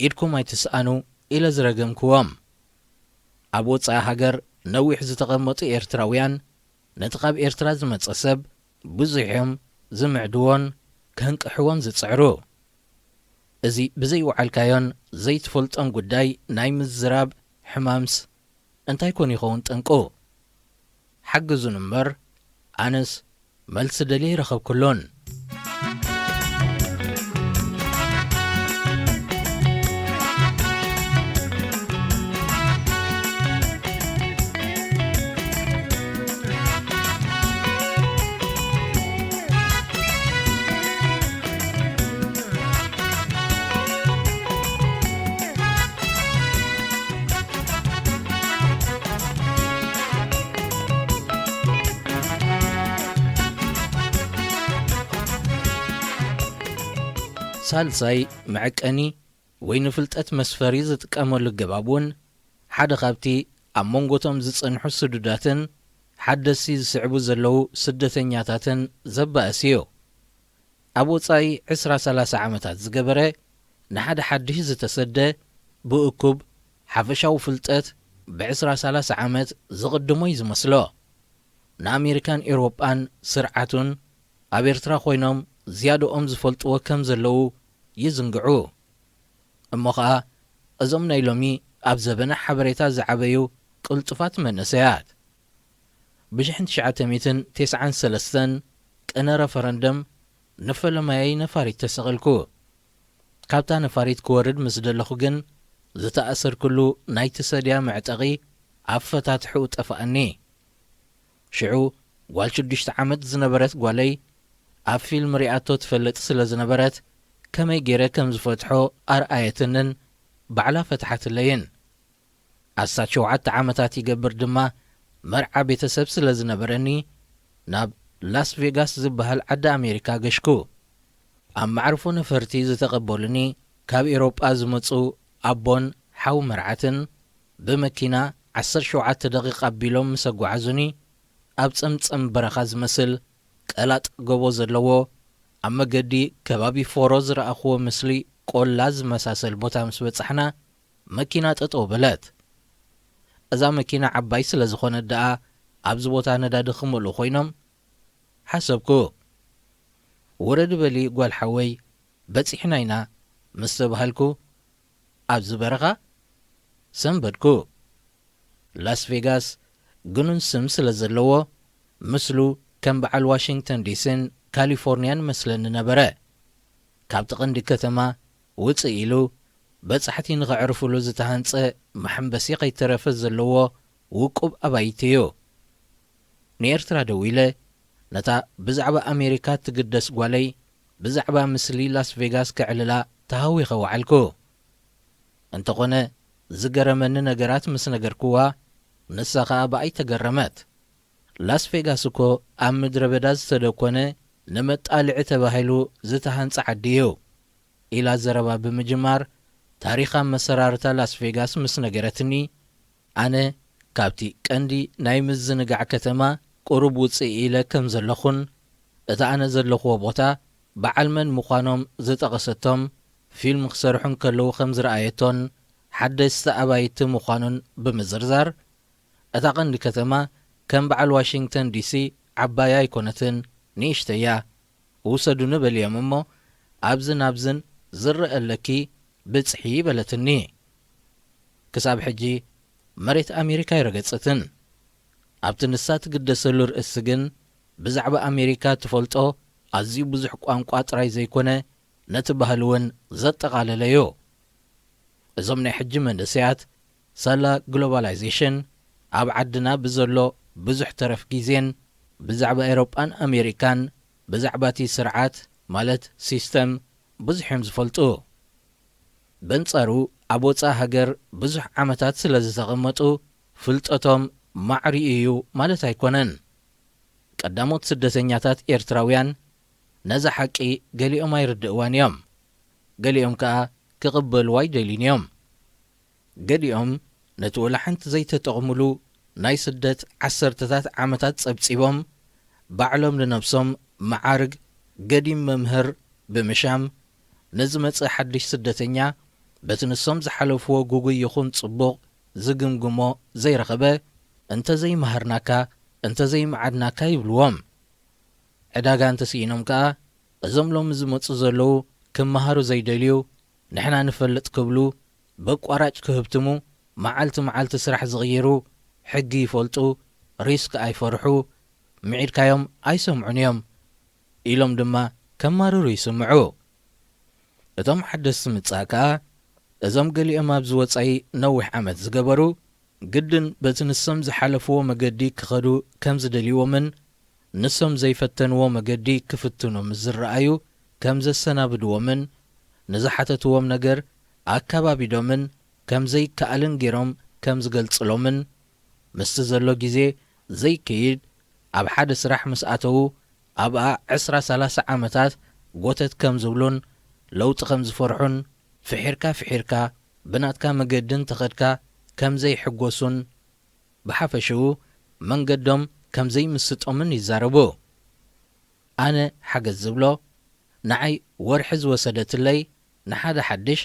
ኢድኩም ኣይትስኣኑ ኢለ ዝረገምክዎም። ኣብ ወጻኢ ሃገር ነዊሕ ዝተቐመጡ ኤርትራውያን ነቲ ካብ ኤርትራ ዝመጸ ሰብ ብዙሕ እዮም ዝምዕድዎን ከንቅሕዎን ዝጽዕሩ። እዚ ብዘይወዓልካዮን ዘይትፈልጦን ጉዳይ ናይ ምዝራብ ሕማምስ እንታይ ኮን ይኸውን ጠንቁ? ሓግዙን እምበር ኣነስ መልሲ ደልየ ኣይረኸብኩሉን። ሳልሳይ መዐቀኒ ወይ ንፍልጠት መስፈሪ ዝጥቀመሉ ኣገባብ እውን ሓደ ካብቲ ኣብ መንጎቶም ዝጸንሑ ስዱዳትን ሓደስቲ ዝስዕቡ ዘለዉ ስደተኛታትን ዘባእስ እዩ። ኣብ ወጻኢ ዕስራ ሰላሳ ዓመታት ዝገበረ ንሓደ ሓድሽ ዝተሰደ ብእኩብ ሓፈሻዊ ፍልጠት ብዕስራ ሰላሳ ዓመት ዝቕድሞ እዩ ዝመስሎ። ንኣሜሪካን ኤውሮጳን ስርዓቱን ኣብ ኤርትራ ኮይኖም ዝያድኦም ዝፈልጥዎ ከም ዘለዉ ይዝንግዑ። እሞ ኸኣ እዞም ናይ ሎሚ ኣብ ዘበነ ሓበሬታ ዝዓበዩ ቅልጡፋት መንእሰያት ብሽሕን ትሽዓተ ሚእትን ተስዓን ሰለስተን ቅነ ረፈረንደም ንፈለማየይ ነፋሪት ተሰቒልኩ። ካብታ ነፋሪት ክወርድ ምስ ደለኹ ግን ዝተኣሰርኩሉ ናይቲ ሰድያ መዕጠቒ ኣፈታትሕኡ ጠፍኣኒ። ሽዑ ጓል ሽዱሽተ ዓመት ዝነበረት ጓለይ ኣብ ፊልም ሪኣቶ ትፈልጥ ስለ ዝነበረት ከመይ ገይረ ከም ዝፈትሖ ኣርኣየትንን ባዕላ ፈትሓትለይን። ኣስታት ሸውዓተ ዓመታት ይገብር ድማ መርዓ ቤተሰብ ስለ ዝነበረኒ ናብ ላስ ቬጋስ ዝበሃል ዓዲ ኣሜሪካ ገሽኩ። ኣብ መዕርፎ ነፈርቲ ዝተቐበሉኒ ካብ ኤውሮጳ ዝመጹ ኣቦን ሓው መርዓትን ብመኪና ዓሰርተ ሸውዓተ ደቂቕ ኣቢሎም ምስ ኣጓዓዙኒ ኣብ ጸምጸም በረኻ ዝመስል ቀላጥ ጎቦ ዘለዎ ኣብ መገዲ ከባቢ ፎሮ ዝረኣኽዎ ምስሊ ቆላ ዝመሳሰል ቦታ ምስ በጻሕና መኪና ጠጠው በለት። እዛ መኪና ዓባይ ስለ ዝኾነት ደኣ ኣብዚ ቦታ ነዳዲ ክመልኡ ኮይኖም ሓሰብኩ። ውረዲ በሊ ጓል ሓወይ በጺሕና ኢና ምስ ተባሃልኩ ኣብዚ በረኻ ሰንበድኩ። ላስ ቬጋስ ግኑን ስም ስለ ዘለዎ ምስሉ ከም በዓል ዋሽንግተን ዲሲን ካሊፎርንያን መስለኒ ነበረ። ካብቲ ቀንዲ ከተማ ውጽእ ኢሉ በጻሕቲ ንኸዕርፍሉ ዝተሃንጸ መሐንበሲ ከይተረፈ ዘለዎ ውቁብ ኣባይቲ እዩ። ንኤርትራ ደዊለ ነታ ብዛዕባ ኣሜሪካ ትግደስ ጓለይ ብዛዕባ ምስሊ ላስ ቬጋስ ከዕልላ ተሃዊኸ ወዓልኩ። እንተኾነ፣ ዝገረመኒ ነገራት ምስ ነገርክዋ፣ ንሳ ኸኣ ብኣይ ተገረመት። "ላስ ቬጋስ እኮ ኣብ ምድረ በዳ ዝተደኮነ ንመጣልዒ ተባሂሉ ዝተሃንጸ ዓዲ እዩ" ኢላ ዘረባ ብምጅማር፣ ታሪኽ ኣመሰራርታ ላስ ቬጋስ ምስ ነገረትኒ፣ ኣነ ካብቲ ቀንዲ ናይ ምዝንጋዕ ከተማ ቁሩብ ውጽእ ኢለ ከም ዘለኹን፣ እቲ ኣነ ዘለኽዎ ቦታ በዓል መን ምዃኖም ዝጠቐሰቶም ፊልም ክሰርሑ እንከለዉ ከም ዝረኣየቶን ሓደስቲ ኣባይቲ ምዃኑን ብምዝርዛር፣ እታ ቀንዲ ከተማ ከም በዓል ዋሽንግተን ዲሲ ዓባይ ኣይኮነትን፣ ንእሽተይ እያ። ውሰዱኒ በልዮም እሞ፣ ኣብዝን ኣብዝን ዝረአ ኣለኪ ብጽሒ በለትኒ። ክሳብ ሕጂ መሬት ኣሜሪካ ኣይረገጸትን። ኣብቲ ንሳ ትግደሰሉ ርእሲ ግን፣ ብዛዕባ ኣሜሪካ ትፈልጦ ኣዝዩ ብዙሕ ቋንቋ ጥራይ ዘይኮነ፣ ነቲ ባህሊ እውን ዘጠቓለለ እዩ። እዞም ናይ ሕጂ መንእሰያት፣ ሳላ ግሎባላይዜሽን፣ ኣብ ዓድና ብዘሎ ብዙሕ ተረፍ ግዜን ብዛዕባ ኤውሮጳን ኣሜሪካን፣ ብዛዕባ እቲ ስርዓት፣ ማለት ሲስተም፣ ብዙሕ እዮም ዝፈልጡ። በንጻሩ፣ ኣብ ወጻኢ ሃገር ብዙሕ ዓመታት ስለ ዝተቐመጡ፣ ፍልጠቶም ማዕሪኡ እዩ ማለት ኣይኮነን። ቀዳሞት ስደተኛታት ኤርትራውያን ነዛ ሓቂ ገሊኦም ኣይርድእዋን እዮም። ገሊኦም ከኣ ክቕበልዋ ኣይደልዩን እዮም። ገሊኦም ነቲ ወላ ሓንቲ ዘይተጠቕሙሉ ናይ ስደት ዓሰርተታት ዓመታት ጸብጺቦም፣ ባዕሎም ንነብሶም መዓርግ ገዲም መምህር ብምሻም፣ ንዝመጽእ ሓድሽ ስደተኛ በቲ ንሶም ዝሓለፍዎ ግጉይ ይኹን ጽቡቕ ዝግምግሞ ዘይረኸበ፣ "እንተ ዘይመሃርናካ፣ እንተ ዘይመዓድናካ" ይብልዎም። ዕዳጋ እንተስኢኖም ከኣ፣ እዞም ሎሚ ዝመጹ ዘለዉ ክመሃሩ ዘይደልዩ፣ ንሕና ንፈልጥ ክብሉ፣ በቋራጭ ክህብትሙ፣ መዓልቲ መዓልቲ ስራሕ ዝቕይሩ፣ ሕጊ ይፈልጡ፣ ሪስክ ኣይፈርሑ፣ ምዒድካዮም ኣይሰምዑን እዮም ኢሎም ድማ ከማርሩ ይስምዑ። እቶም ሓደስቲ ምጻእ ከኣ፣ እዞም ገሊኦም ኣብዚ ወጻኢ ነዊሕ ዓመት ዝገበሩ፣ ግድን በቲ ንሶም ዝሓለፍዎ መገዲ ክኸዱ ከም ዝደልይዎምን ንሶም ዘይፈተንዎ መገዲ ክፍትኑ ምስ ዝረኣዩ ከም ዘሰናብድዎምን ንዝሓተትዎም ነገር ኣካባቢዶምን ከም ዘይከኣልን ገይሮም ከም ዝገልጽሎምን፣ ምስቲ ዘሎ ግዜ ዘይከይድ ኣብ ሓደ ስራሕ ምስ ኣተዉ ኣብኣ ዕስራ ሰላሳ ዓመታት ጎተት ከም ዝብሉን ለውጢ ከም ዝፈርሑን፣ ፍሒርካ ፍሒርካ ብናትካ መገዲ እንተኸድካ ከም ዘይሕጎሱን፣ ብሓፈሽኡ መንገዶም ከም ዘይምስጦምን ይዛረቡ። ኣነ ሓገዝ ዝብሎ፣ ንዓይ ወርሒ ዝወሰደትለይ ንሓደ ሓድሽ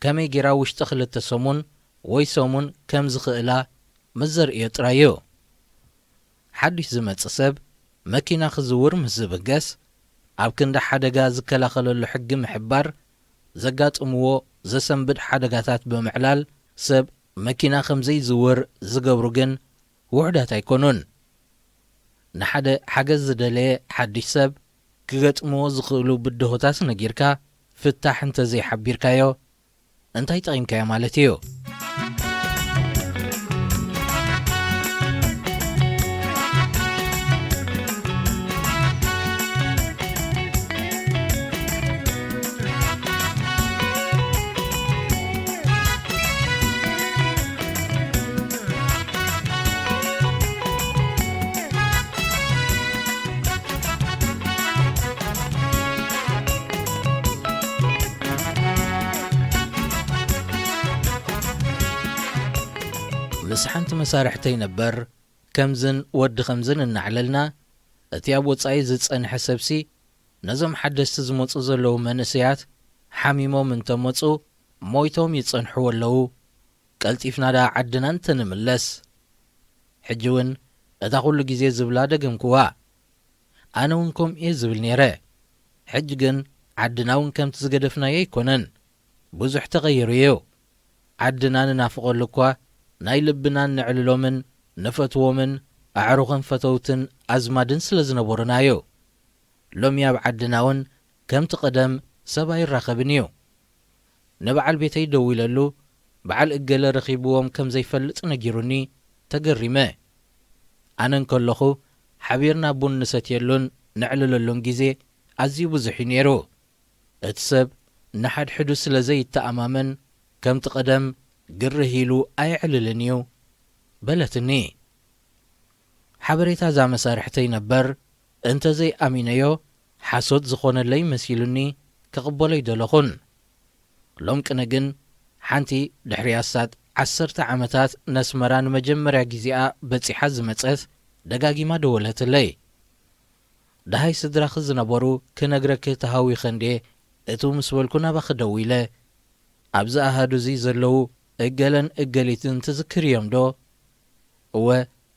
ከመይ ጌራ ውሽጢ ክልተ ሰሙን ወይ ሰሙን ከም ዝኽእላ ምስ ዘርእዮ ጥራይ እዩ። ሓድሽ ዝመጽእ ሰብ መኪና ክዝውር ምስ ዝብገስ፣ ኣብ ክንዲ ሓደጋ ዝከላኸለሉ ሕጊ ምሕባር፣ ዘጋጥምዎ ዘሰንብድ ሓደጋታት ብምዕላል፣ ሰብ መኪና ከም ዘይዝውር ዝገብሩ ግን ውሑዳት ኣይኮኑን። ንሓደ ሓገዝ ዝደለየ ሓድሽ ሰብ ክገጥምዎ ዝኽእሉ ብድሆታት ነጊርካ፣ ፍታሕ እንተ ዘይሓቢርካዮ፣ እንታይ ጠቒምካዮ ማለት እዩ? ምስ ሓንቲ መሳርሕተይ ነበር፣ ከምዝን ወዲ ከምዝን እናዕለልና፣ እቲ ኣብ ወጻኢ ዝጸንሐ ሰብሲ፣ ነዞም ሓደስቲ ዝመጹ ዘለዉ መንእሰያት ሓሚሞም እንተመጹ፣ ሞይቶም ይጸንሕዎ ኣለዉ። ቀልጢፍና ደኣ ዓድና እንተንምለስ። ሕጂ እውን እታ ኩሉ ግዜ ዝብላ ደገምክዋ። ኣነ እውን ከምኡ እየ ዝብል ነይረ። ሕጂ ግን ዓድና እውን ከምቲ ዝገደፍናዮ ኣይኮነን። ብዙሕ ተቐይሩ እዩ። ዓድና ንናፍቐሉ እኳ፣ ናይ ልብና እነዕልሎምን ንፈትዎምን ኣዕሩኽን ፈተውትን ኣዝማድን ስለ ዝነበሩና እዩ። ሎሚ ኣብ ዓድና እውን ከምቲ ቀደም ሰብ ኣይራኸብን እዩ። ንበዓል ቤተይ ደዊለሉ፣ በዓል እገለ ረኺብዎም ከም ዘይፈልጥ ነጊሩኒ፣ ተገሪመ። ኣነ እንከለኹ፣ ሓቢርና ቡን ንሰትየሉን ነዕልለሉን ግዜ ኣዝዩ ብዙሕ እዩ ነይሩ። እቲ ሰብ ንሓድሕዱ ስለ ዘይተኣማመን፣ ከምቲ ቀደም ግርህ ኢሉ ኣየዕልልን እዩ፣ በለትኒ። ሓበሬታ እዛ መሳርሕተይ ነበር እንተ ዘይኣሚነዮ፣ ሓሶት ዝኾነለይ መሲሉኒ ክቕበሎ ኣይደለኹን። ሎም ቅነ ግን፣ ሓንቲ ድሕሪ ኣስታት ዓሰርተ ዓመታት ነስመራ ንመጀመርያ ግዜኣ በጺሓ ዝመጸት፣ ደጋጊማ ደወለትለይ። ደሃይ ስድራኺ ዝነበሩ ክነግረኪ ተሃዊኸ እንድየ እትው ምስ በልኩ ናባኺ ደዊለ። ኣብዚ ኣሃዱ እዚ ዘለዉ እገለን እገሊትን ትዝክርዮም ዶ? እወ፣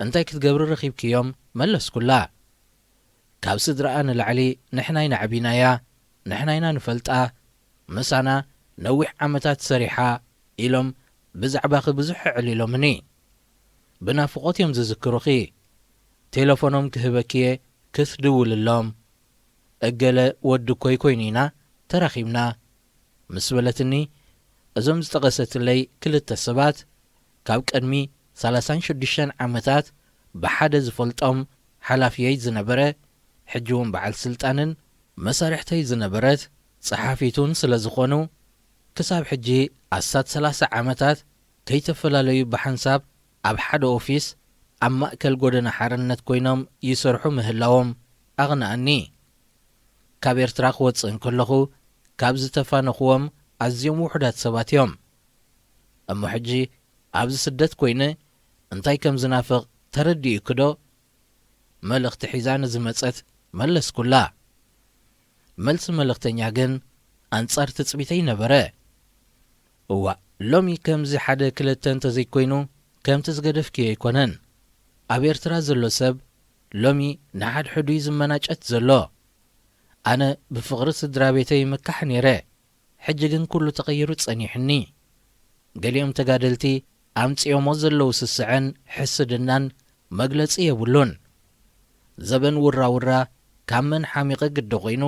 እንታይ ክትገብሪ ረኺብክዮም? መለስኩላ። ካብ ስድራኣ ንላዕሊ ንሕና ኢና ኣዕቢናያ፣ ንሕና ኢና ንፈልጣ። ምሳና ነዊሕ ዓመታት ሰሪሓ ኢሎም ብዛዕባኺ ብዙሕ ኣዕሊሎምኒ። ብናፍቖት እዮም ዝዝክሩኺ። ቴለፎኖም ክህበኪ'የ ክትድውልሎም። እገለ ወዲ ኮይ ኮይኑ ኢና ተራኺብና ምስ በለትኒ፣ እዞም ዝጠቐሰትለይ ክልተ ሰባት ካብ ቅድሚ ሰላሳን ሽዱሽተን ዓመታት ብሓደ ዝፈልጦም ሓላፊየይ ዝነበረ፣ ሕጂ እውን በዓል ስልጣንን መሳርሕተይ ዝነበረት ጸሓፊቱን ስለ ዝኾኑ፣ ክሳብ ሕጂ ኣስታት ሰላሳ ዓመታት ከይተፈላለዩ ብሓንሳብ ኣብ ሓደ ኦፊስ ኣብ ማእከል ጎደና ሓርነት ኮይኖም ይሰርሑ ምህላዎም ኣቕንኣኒ። ካብ ኤርትራ ክወጽእ እንከለኹ ካብ ዝተፋነኽዎም ኣዝዮም ውሑዳት ሰባት እዮም። እሞ ሕጂ ኣብዚ ስደት ኮይነ እንታይ ከም ዝናፍቕ ተረዲኡኪ ዶ? መልእኽቲ ሒዛ ንዝመጸት መለስኩላ። መልሲ መልእኽተኛ ግን ኣንጻር ትጽቢተይ ነበረ። እዋእ፣ ሎሚ ከምዚ ሓደ ክልተ እንተዘይኮይኑ ከምቲ ዝገደፍክዮ ኣይኮነን። ኣብ ኤርትራ ዘሎ ሰብ ሎሚ ንሓድሕዱ እዩ ዝመናጨት ዘሎ። ኣነ ብፍቕሪ ስድራ ቤተይ ይምካሕ ነይረ። ሕጂ ግን ኩሉ ተቐይሩ ጸኒሑኒ። ገሊኦም ተጋደልቲ ኣምጺኦሞ ዘለዉ ስስዐን ሕስድናን መግለጺ የብሉን። ዘበን ውራውራ ካብ መን ሓሚቐ ግዲ ኾይኑ፣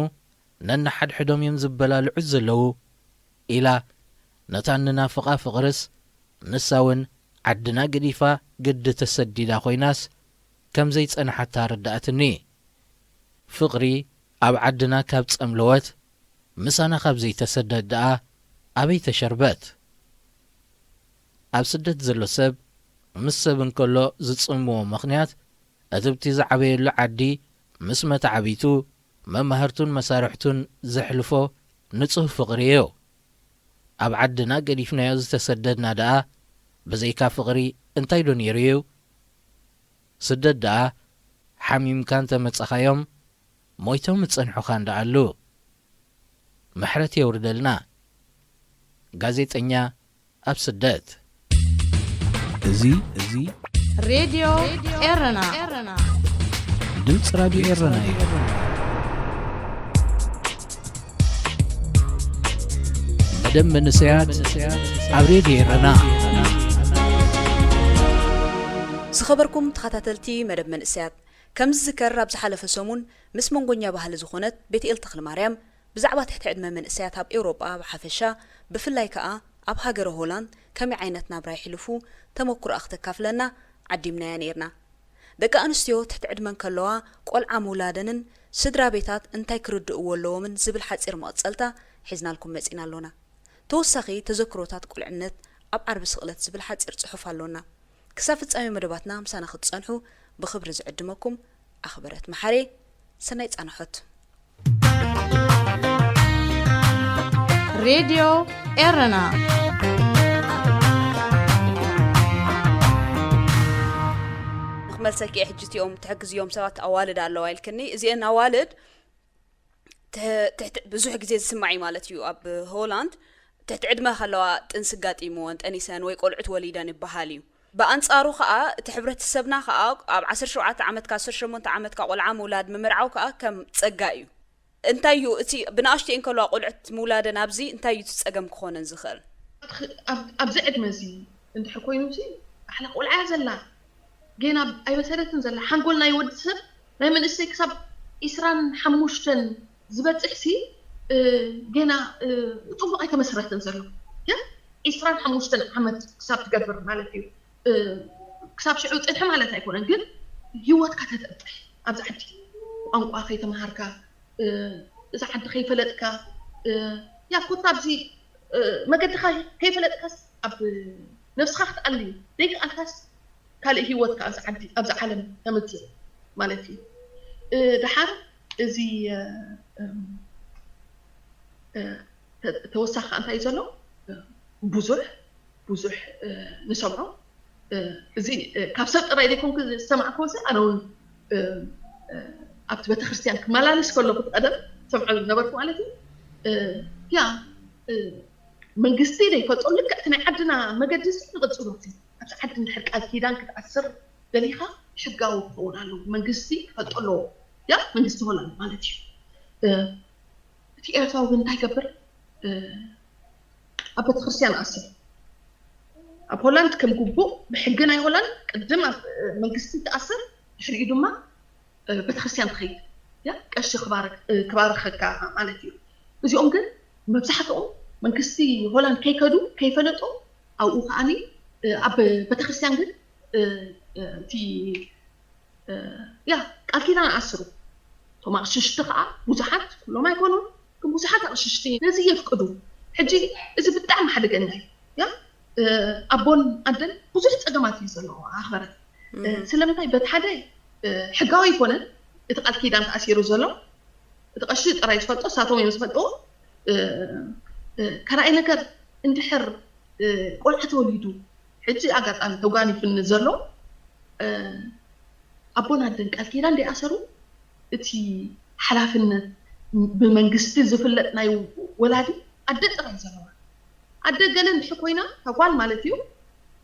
ነንሓድሕዶም እዮም ዝበላልዑ ዘለዉ፣ ኢላ ነታ እንናፍቓ ፍቕርስ፣ ንሳ እውን ዓድና ገዲፋ ግዲ ተሰዲዳ ኮይናስ ከም ዘይጸንሓታ ኣረድኣትኒ። ፍቕሪ ኣብ ዓድና ካብ ጸምለወት፣ ምሳና ካብ ዘይተሰደት ደኣ ኣበይ ተሸርበት? ኣብ ስደት ዘሎ ሰብ ምስ ሰብ እንከሎ ዝጽምዎ ምኽንያት፣ እቲ ብቲ ዝዓበየሉ ዓዲ ምስ መተዓብይቱ፣ መማህርቱን መሳርሕቱን ዘሕልፎ ንጹህ ፍቕሪ እዩ። ኣብ ዓድና ገዲፍናዮ ዝተሰደድና ደኣ ብዘይካ ፍቕሪ እንታይ ዶ ነይሩ እዩ? ስደት ደኣ ሓሚምካ እንተ መጻኻዮም ሞይቶም ዝጸንሑኻ እንዳ ኣሉ። ምሕረት የውርደልና። ጋዜጠኛ ኣብ ስደት። እዚ፣ እዚ ሬድዮ ኤረና። ድምፂ ራድዮ ኤረና እዩ። መደብ መንእሰያት ኣብ ሬድዮ ኤረና። ዝኸበርኩም ተኸታተልቲ መደብ መንእሰያት፣ ከም ዝዝከር ኣብ ዝሓለፈ ሰሙን ምስ መንጎኛ ባህሊ ዝኾነት ቤትኤል ተኽለማርያም ብዛዕባ ትሕቲ ዕድመ መንእሰያት ኣብ ኤውሮጳ ብሓፈሻ፣ ብፍላይ ከኣ ኣብ ሃገረ ሆላንድ ከመይ ዓይነት ናብራ የሕልፉ ተመኩሮኣ ክተካፍለና ዓዲምናያ ነይርና። ደቂ ኣንስትዮ ትሕቲ ዕድመ እንከለዋ ቆልዓ ምውላደንን ስድራ ቤታት እንታይ ክርድእዎ ኣለዎምን ዝብል ሓጺር መቐጸልታ ሒዝናልኩም መጺና ኣሎና። ተወሳኺ ተዘክሮታት ቁልዕነት ኣብ ዓርቢ ስቕለት ዝብል ሓጺር ጽሑፍ ኣሎና። ክሳብ ፍጻሜ መደባትና ምሳና ክትጸንሑ ብኽብሪ ዝዕድመኩም ኣኽበረት መሓሬ። ሰናይ ጻንሖት። ሬድዮ ኤረና። ንኽመልሰኪ እየ ሕጂ። እቲኦም ትሕግዝዮም ሰባት ኣዋልድ ኣለዋ ኢልክኒ። እዚአን ኣዋልድ ትሕ-፣ ትሕቲ፣ ብዙሕ ግዜ ዝስማዕ እዩ ማለት እዩ። ኣብ ሆላንድ ትሕቲ ዕድመ ከለዋ ጥንሲ ኣጋጢምወን፣ ጠኒሰን ወይ ቆልዑት ወሊደን ይበሃል እዩ። ብኣንጻሩ ከኣ እቲ ሕብረተሰብና ከኣ ኣብ ዓሰርተ ሸውዓተ ዓመትካ፣ ዓሰርተ ሸሞንተ ዓመትካ ቆልዓ ምውላድ፣ ምምርዓው ከኣ ከም ጸጋ እዩ። እንታይ እዩ እቲ ብንኣሽቱኤን ከለዋ ቆልዑት ምውላደን ኣብዚ እንታይ እዩ እቲ ጸገም ክኾነን ዝኽእል? ኣብ፣ ኣብዚ ዕድመ እዚ እንድሕር ኮይኑ ሲ፣ ኣሕላ ቆልዓ እያ ዘላ፣ ጌና ኣይበሰለትን ዘላ። ሓንጎል ናይ ወዲ ሰብ፣ ናይ መንእሰይ ክሳብ ዒስራን ሓሙሽተን ዝበጽሕ ሲ፣ እ፣ ጌና፣ እ፣ ጽቡቕ ኣይተመስረተን ዘሎ። ግን ዒስራን ሓሙሽተን ዓመት ክሳብ ትገብር ማለት እዩ። እ፣ ክሳብ ሽዑ ጽንሒ ማለት ኣይኮነን፣ ግን ህይወትካ ተጠጥሕ። ኣብዚ ዓዲ ቋንቋ ከይተምሃርካ፣ እዛ ዓዲ ከይፈለጥካ፣ ያ ኮታ ኣብዚ መገድኻ ከይፈለጥካስ ኣብ ነብስኻ ክትኣሊ ዘይከኣልካስ ካልእ ሂወትካ ኣብዚ ዓዲ ኣብዚ ዓለም ተምፅእ ማለት እዩ። ደሓር እዚ ተወሳኺ እንታይ እዩ ዘሎ? ብዙሕ ብዙሕ ንሰምዖ። እዚ ካብ ሰብ ጥራይ ዘይኮንኩ ዝሰማዕክዎ፣ እዚ ኣነ እውን ኣብቲ ቤተክርስትያን ክመላለስ ከለኩ ቀደም ሰምዖ ዝነበርኩ ማለት እዩ። ያ መንግስቲ ዘይፈልጦ ልክዕ እቲ ናይ ዓድና መገዲ እዚ ንቕፅሎ እቲ ኣብዚ ዓዲ እንድሕር ቃል ኪዳን ክትኣስር ደሊኻ ሕጋዊ ክኸውን ኣለዎ። መንግስቲ ክፈልጦ ኣለዎ። ያ መንግስቲ ሆላንድ ማለት እዩ። እቲ ኤርትራዊ ግን እንታይ ይገብር? ኣብ ቤተክርስትያን ኣስር ኣብ ሆላንድ ከም ግቡእ ብሕጊ ናይ ሆላንድ ቅድም ኣብ መንግስቲ ትኣስር፣ ድሕሪኡ ድማ ቤተክርስትያን ትኸይድ። ያ ቀሺ ክባረክ- ክባርኸካ ማለት እዩ። እዚኦም ግን መብዛሕትኦም መንግስቲ ሆላንድ ከይከዱ ከይፈለጡ ኣብኡ ከዓኒ ኣብ ቤተክርስትያን ግን እቲ ያ ቃል ኪዳን ኣስሩ። እቶም ኣቕሽሽቲ ከዓ ብዙሓት፣ ኩሎም ኣይኮኑን፣ ግን ብዙሓት ኣቕሽሽቲ ነዚ የፍቅዱ። ሕጂ እዚ ብጣዕሚ ሓደገኛ እዩ። ያ ኣቦን ኣደን ብዙሕ ፀገማት እዩ ዘለዎ ኣኽበረት። ስለምንታይ በቲ ሓደ ሕጋዊ ኣይኮነን እቲ ቃል ኪዳን ተኣሲሩ ዘሎ። እቲ ቀሺ ጥራይ ዝፈልጦ፣ ሳቶም እዮም ዝፈልጥዎ። ካልኣይ ነገር እንድሕር ቆልዓ ተወሊዱ ሕጂ ኣጋጣሚ ተጓኒፍኒ ዘሎ ኣቦን ኣደን ቃል ኪዳን ደይኣሰሩ እቲ ሓላፍነት ብመንግስቲ ዝፍለጥ ናይ ወላዲ ኣደ ጥራይ ዘለዋ። ኣደ ገለ እንድሕር ኮይና እታ ጓል ማለት እዩ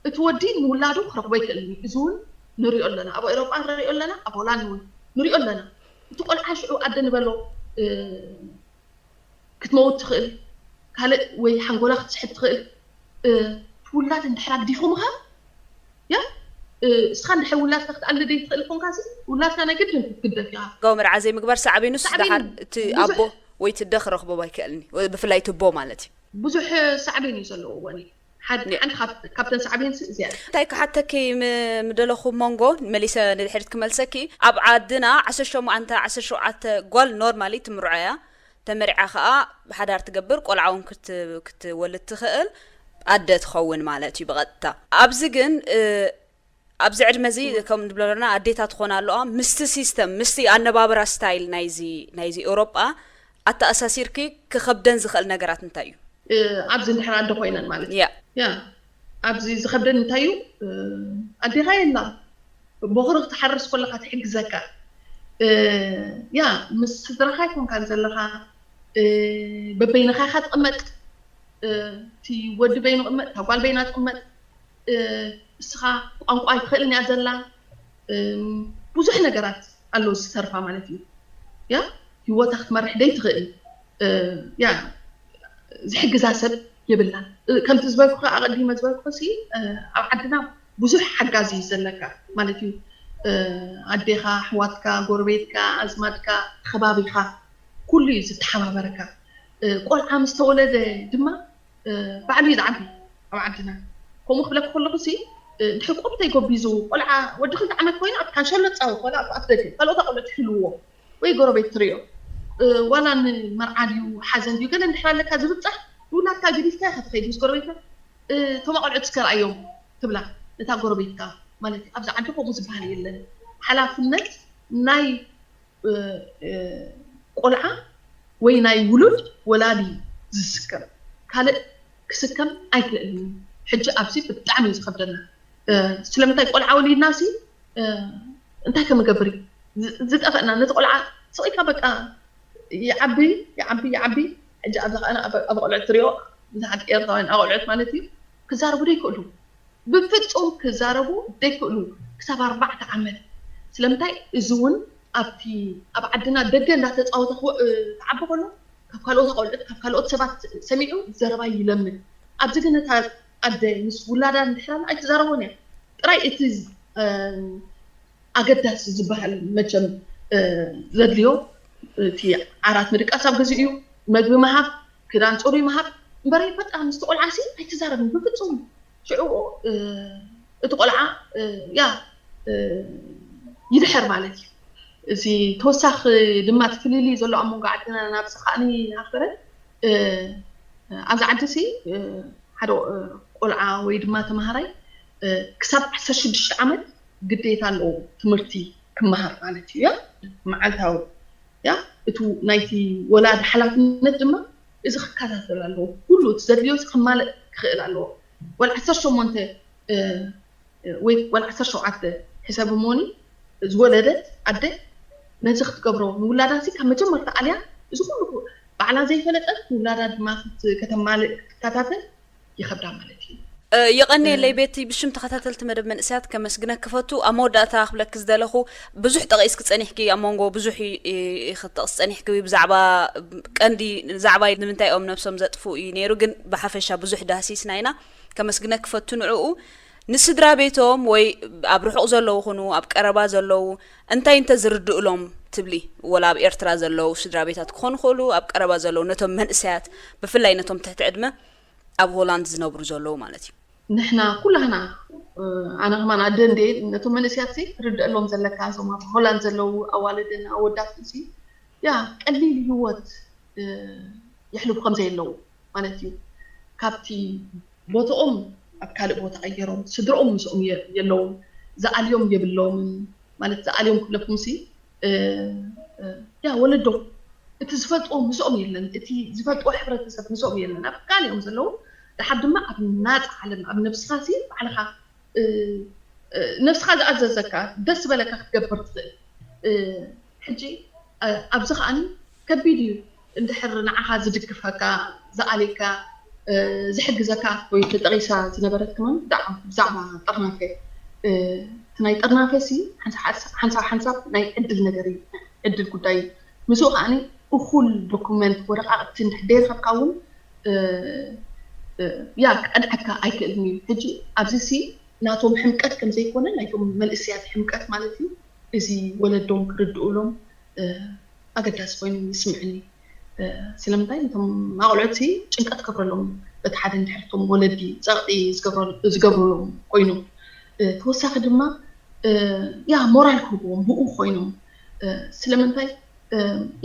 እቲ ወዲ ንውላዱ ክረኽቦ ኣይክእልን እዩ። እዚ እውን ንሪኦ ኣለና፣ ኣብ ኤውሮጳ ንሪኦ ኣለና፣ ኣብ ሆላንድ እውን ንሪኦ ኣለና። እቲ ቆልዓ ሽዑ ኣደ ንበሎ ክትመውት ትኽእል፣ ካልእ ወይ ሓንጎላ ክትስሕት ትኽእል። ውላድ እንድሕር ኣግዲፎምኻ ያ እስኻ እንድሕር ውላድካ ክትኣሊ ዘይትኽእል ኮንካ ውላድካ ናይ ግድን ክትግደፍ ኢኻ። ጋው መርዓ ዘይምግባር ሳዕቤኑስ ደሓር እቲ ኣቦ ወይ እቲ ኣደ ክረኽቦ ኣይክእልን እዩ፣ ብፍላይ እቲ ኣቦ ማለት እዩ። ብዙሕ ሳዕቤን እዩ ዘለዎ ወኒ ሓንቲ ካብተን ሳዕቤን እዚኣ። እንታይ ክሓተኪ ምደለኹ ሞንጎ መሊሰ ንድሕሪት ክመልሰኪ፣ ኣብ ዓድና ዓሰርተ ሸሞንተ ዓሰርተ ሸውዓተ ጓል ኖርማሊ ትምርዖ እያ። ተመሪዓ ከዓ ብሓዳር ትገብር፣ ቆልዓ እውን ክትወልድ ትኽእል ኣደ ትኸውን ማለት እዩ ብቐጥታ። ኣብዚ ግን ኣብዚ ዕድመ እዚ ከም ንብለና ኣዴታት ክኾና ኣለዋ ምስቲ ሲስተም ምስቲ ኣነባብራ ስታይል ናይዚ ናይዚ ኤውሮጳ ኣተኣሳሲርኪ ክኸብደን ዝኽእል ነገራት እንታይ እዩ? ኣብዚ እንድሕር ኣደ ኮይነን ማለት እዩ። ያ ኣብዚ ዝኸብደን እንታይ እዩ? ኣዴኻ የላ ቦኽሪ ክትሓርስ ከለኻ ትሕግዘካ። ያ ምስ ስድራኻ ኣይኮንካን ዘለኻ፣ በበይንኻ ኢኻ ትቕመጥ። እቲ ወዲ በይኑ ቅመጥ፣ እታ ጓል በይና ትቕመጥ። እስኻ ቋንቋ ኣይትኽእልን እያ ዘላ። ብዙሕ ነገራት ኣለዉ ዝተርፋ ማለት እዩ። ያ ህይወታ ክትመርሕ ደይ ትኽእል። ያ ዝሕግዛ ሰብ የብላን። ከምቲ ዝበልኩ ኣቐዲመ ዝበልኩ ሲ ኣብ ዓድና ብዙሕ ሓጋዚ እዩ ዘለካ ማለት እዩ። ኣዴኻ፣ ኣሕዋትካ፣ ጎረቤትካ፣ ኣዝማድካ፣ ከባቢኻ ኩሉ እዩ ዝተሓባበረካ። ቆልዓ ምስ ተወለደ ድማ ባዕሉ እዩ ዝዓቢ ኣብ ዓድና። ከምኡ ክብለካ ከለኹ ሲ ድሕር ቁርተይ ጎቢዙ ቆልዓ ወዲ ክልተ ዓመት ኮይኑ ኣብ ካንሸሎ ፃወት ዋላ ኣብ ኣፍደገ ካልኦት ኣቆልዑ ትሕልዎ ወይ ጎረቤት ትሪኦ ዋላ ንመርዓ ድዩ ሓዘን ድዩ ገለ እንድሕር ኣለካ ዝብፃሕ ንውላድካ ገዲፍካ ኢኻ ትኸይድ ምስ ጎረቤትና እቶም ኣቆልዑ እስከ ረኣዮም ትብላ ነታ ጎረቤትካ ማለት ኣብዚ ዓዲ ከምኡ ዝበሃል የለን ሓላፍነት ናይ ቆልዓ ወይ ናይ ውሉድ ወላዲ ዝስከም ካልእ ክስከም ኣይክእልን እዩ። ሕጂ ኣብዚ ብጣዕሚ እዩ ዝኸብደና። ስለምንታይ ቆልዓ ወሊድና ሲ እንታይ ከምገብር እዩ ዝጠፈእና ነቲ ቆልዓ ስቕ ኢልካ በቃ ይዓቢ ይዓቢ ይዓቢ ሕጂ ኣብዚ ከኣ ኣብ ኣቆልዑት ትሪኦ ብዙሓት ኤርትራውያን ኣቆልዑት ማለት እዩ ክዛረቡ ዶ ይክእሉ ብፍፁም ክዛረቡ ዘይክእሉ ክሳብ ኣርባዕተ ዓመት ስለምንታይ እዚ እውን ኣብቲ ኣብ ዓድና ደገ እንዳተፃወተ ክዓቢ ከሎ ካብ ካልኦት ኣቆልዑት ካብ ካልኦት ሰባት ሰሚዑ ዘረባ ይለምድ ኣብዚ ግን እታ ኣደ ምስ ውላዳ እንድሕር ኣይትዛረቦን እያ ጥራይ እቲ ኣገዳሲ ዝበሃል መቸም ዘድልዮ እቲ ዓራት ምድቃስ ኣብ ግዚኡ እዩ መግቢ ምሃብ ክዳን ፅሩይ ምሃብ እምበረይ በቃ ምስቲ ቆልዓ ሲ ኣይትዛረብን ብፍፁም ሽዑ እቲ ቆልዓ ያ ይድሕር ማለት እዩ እዚ ተወሳኺ ድማ እቲ ፍልልይ ዘሎ ኣብ መንጎ ዓድና ናብዚ ከዓኒ ሃገረ ኣብዚ ዓዲ ሲ ሓደ ቆልዓ ወይ ድማ ተምሃራይ ክሳብ ዓሰርተ ሽዱሽተ ዓመት ግዴታ ኣለዎ ትምህርቲ ክመሃር ማለት እዩ። ያ መዓልታዊ ያ እቱ ናይቲ ወላዲ ሓላፍነት ድማ እዚ ክከታተል ኣለዎ። ኩሉ እቲ ዘድልዮ ከማልእ ክኽእል ኣለዎ። ወላ ዓሰርተ ሸሞንተ ወይ ወላ ዓሰርተ ሸውዓተ ሕሰብ እሞኒ ዝወለደት ኣደ ነዚ ክትገብሮ ንውላዳ ሲ ካብ መጀመርታ ኣልያ እዚ ኩሉ ባዕላ ዘይፈለጠት ንውላዳ ድማ ከተማልእ ክትከታተል ይኸብዳ ማለት እዩ። የቐንየለይ ቤቲ፣ ብሽም ተኸታተልቲ መደብ መንእሰያት ከመስግነኪ ክፈቱ። ኣብ መወዳእታ ክብለኪ ዝደለኹ፣ ብዙሕ ጠቒስኪ ጸኒሕኪ፣ ኣብ መንጎ ብዙሕ ክትጠቕሲ ጸኒሕኪ ብዛዕባ ቀንዲ ዛዕባ ንምንታይ እዮም ነብሶም ዘጥፍኡ እዩ ነይሩ፣ ግን ብሓፈሻ ብዙሕ ዳህሲስና ኢና። ከመስግነኪ ክፈቱ ንዕኡ። ንስድራ ቤቶም ወይ ኣብ ርሑቕ ዘለዉ ኹኑ ኣብ ቀረባ ዘለዉ እንታይ እንተ ዝርድእሎም ትብሊ? ወላ ኣብ ኤርትራ ዘለዉ ስድራ ቤታት ክኾኑ ይኽእሉ፣ ኣብ ቀረባ ዘለዉ ነቶም መንእሰያት ብፍላይ ነቶም ትሕቲ ዕድመ ኣብ ሆላንድ ዝነብሩ ዘለዉ ማለት እዩ። ንሕና ኩላህና ኣነ ከማን ኣደ እንዴ ነቶም መንእሰያት ሲ ርድእሎም ዘለካ እዞም ኣብ ሆላንድ ዘለዉ ኣዋልድን ኣወዳትን ሲ ያ ቀሊል ህይወት የሕልፉ ከም ዘየለዉ ማለት እዩ። ካብቲ ቦትኦም ኣብ ካልእ ቦታ ቀየሮም ስድርኦም ምስኦም የለዎም ዝኣልዮም የብሎምን ማለት ዝኣልዮም ክብለኩም ሲ ያ ወለዶም እቲ ዝፈልጥዎ ምስኦም የለን፣ እቲ ዝፈልጥዎ ሕብረተሰብ ምስኦም የለን፣ ኣብ ካልእ እዮም ዘለዉ። ደሓር ድማ ኣብ ናፃ ዓለም ኣብ ነብስኻ ሲ ባዕልኻ ነብስኻ ዝኣዘዘካ ደስ ዝበለካ ክትገብር ትኽእል። ሕጂ ኣብዚ ከዓኒ ከቢድ እዩ እንድሕር ንዓኻ ዝድግፈካ ዝኣልየካ ዝሕግዘካ ወይ ተጠቒሳ ዝነበረት ከማን ብዛዕባ ጠርናፈ እቲ ናይ ጠርናፈ ሲ ሓንሳብ ሓንሳብ ናይ ዕድል ነገር እዩ ዕድል ጉዳይ እዩ ምስኡ ከዓኒ እኹል ዶኩመንት ወረቃቅቲ እንድሕር ደይረኸብካ እውን ያ ክቀንዐካ ኣይክእልን እዩ ሕጂ ኣብዚ ሲ ናቶም ሕምቀት ከም ዘይኮነ ናይቶም መንእሰያት ሕምቀት ማለት እዩ እዚ ወለዶም ክርድኡሎም ኣገዳሲ ኮይኑ ይስምዕኒ ስለምንታይ ነቶም ኣቆልዑት ሲ ጭንቀት ክገብረሎም በቲ ሓደ እንድሕር እቶም ወለዲ ፀቕጢ ዝገብረሎም ኮይኑ ተወሳኺ ድማ ያ ሞራል ክህብዎም ብኡ ኮይኖም ስለምንታይ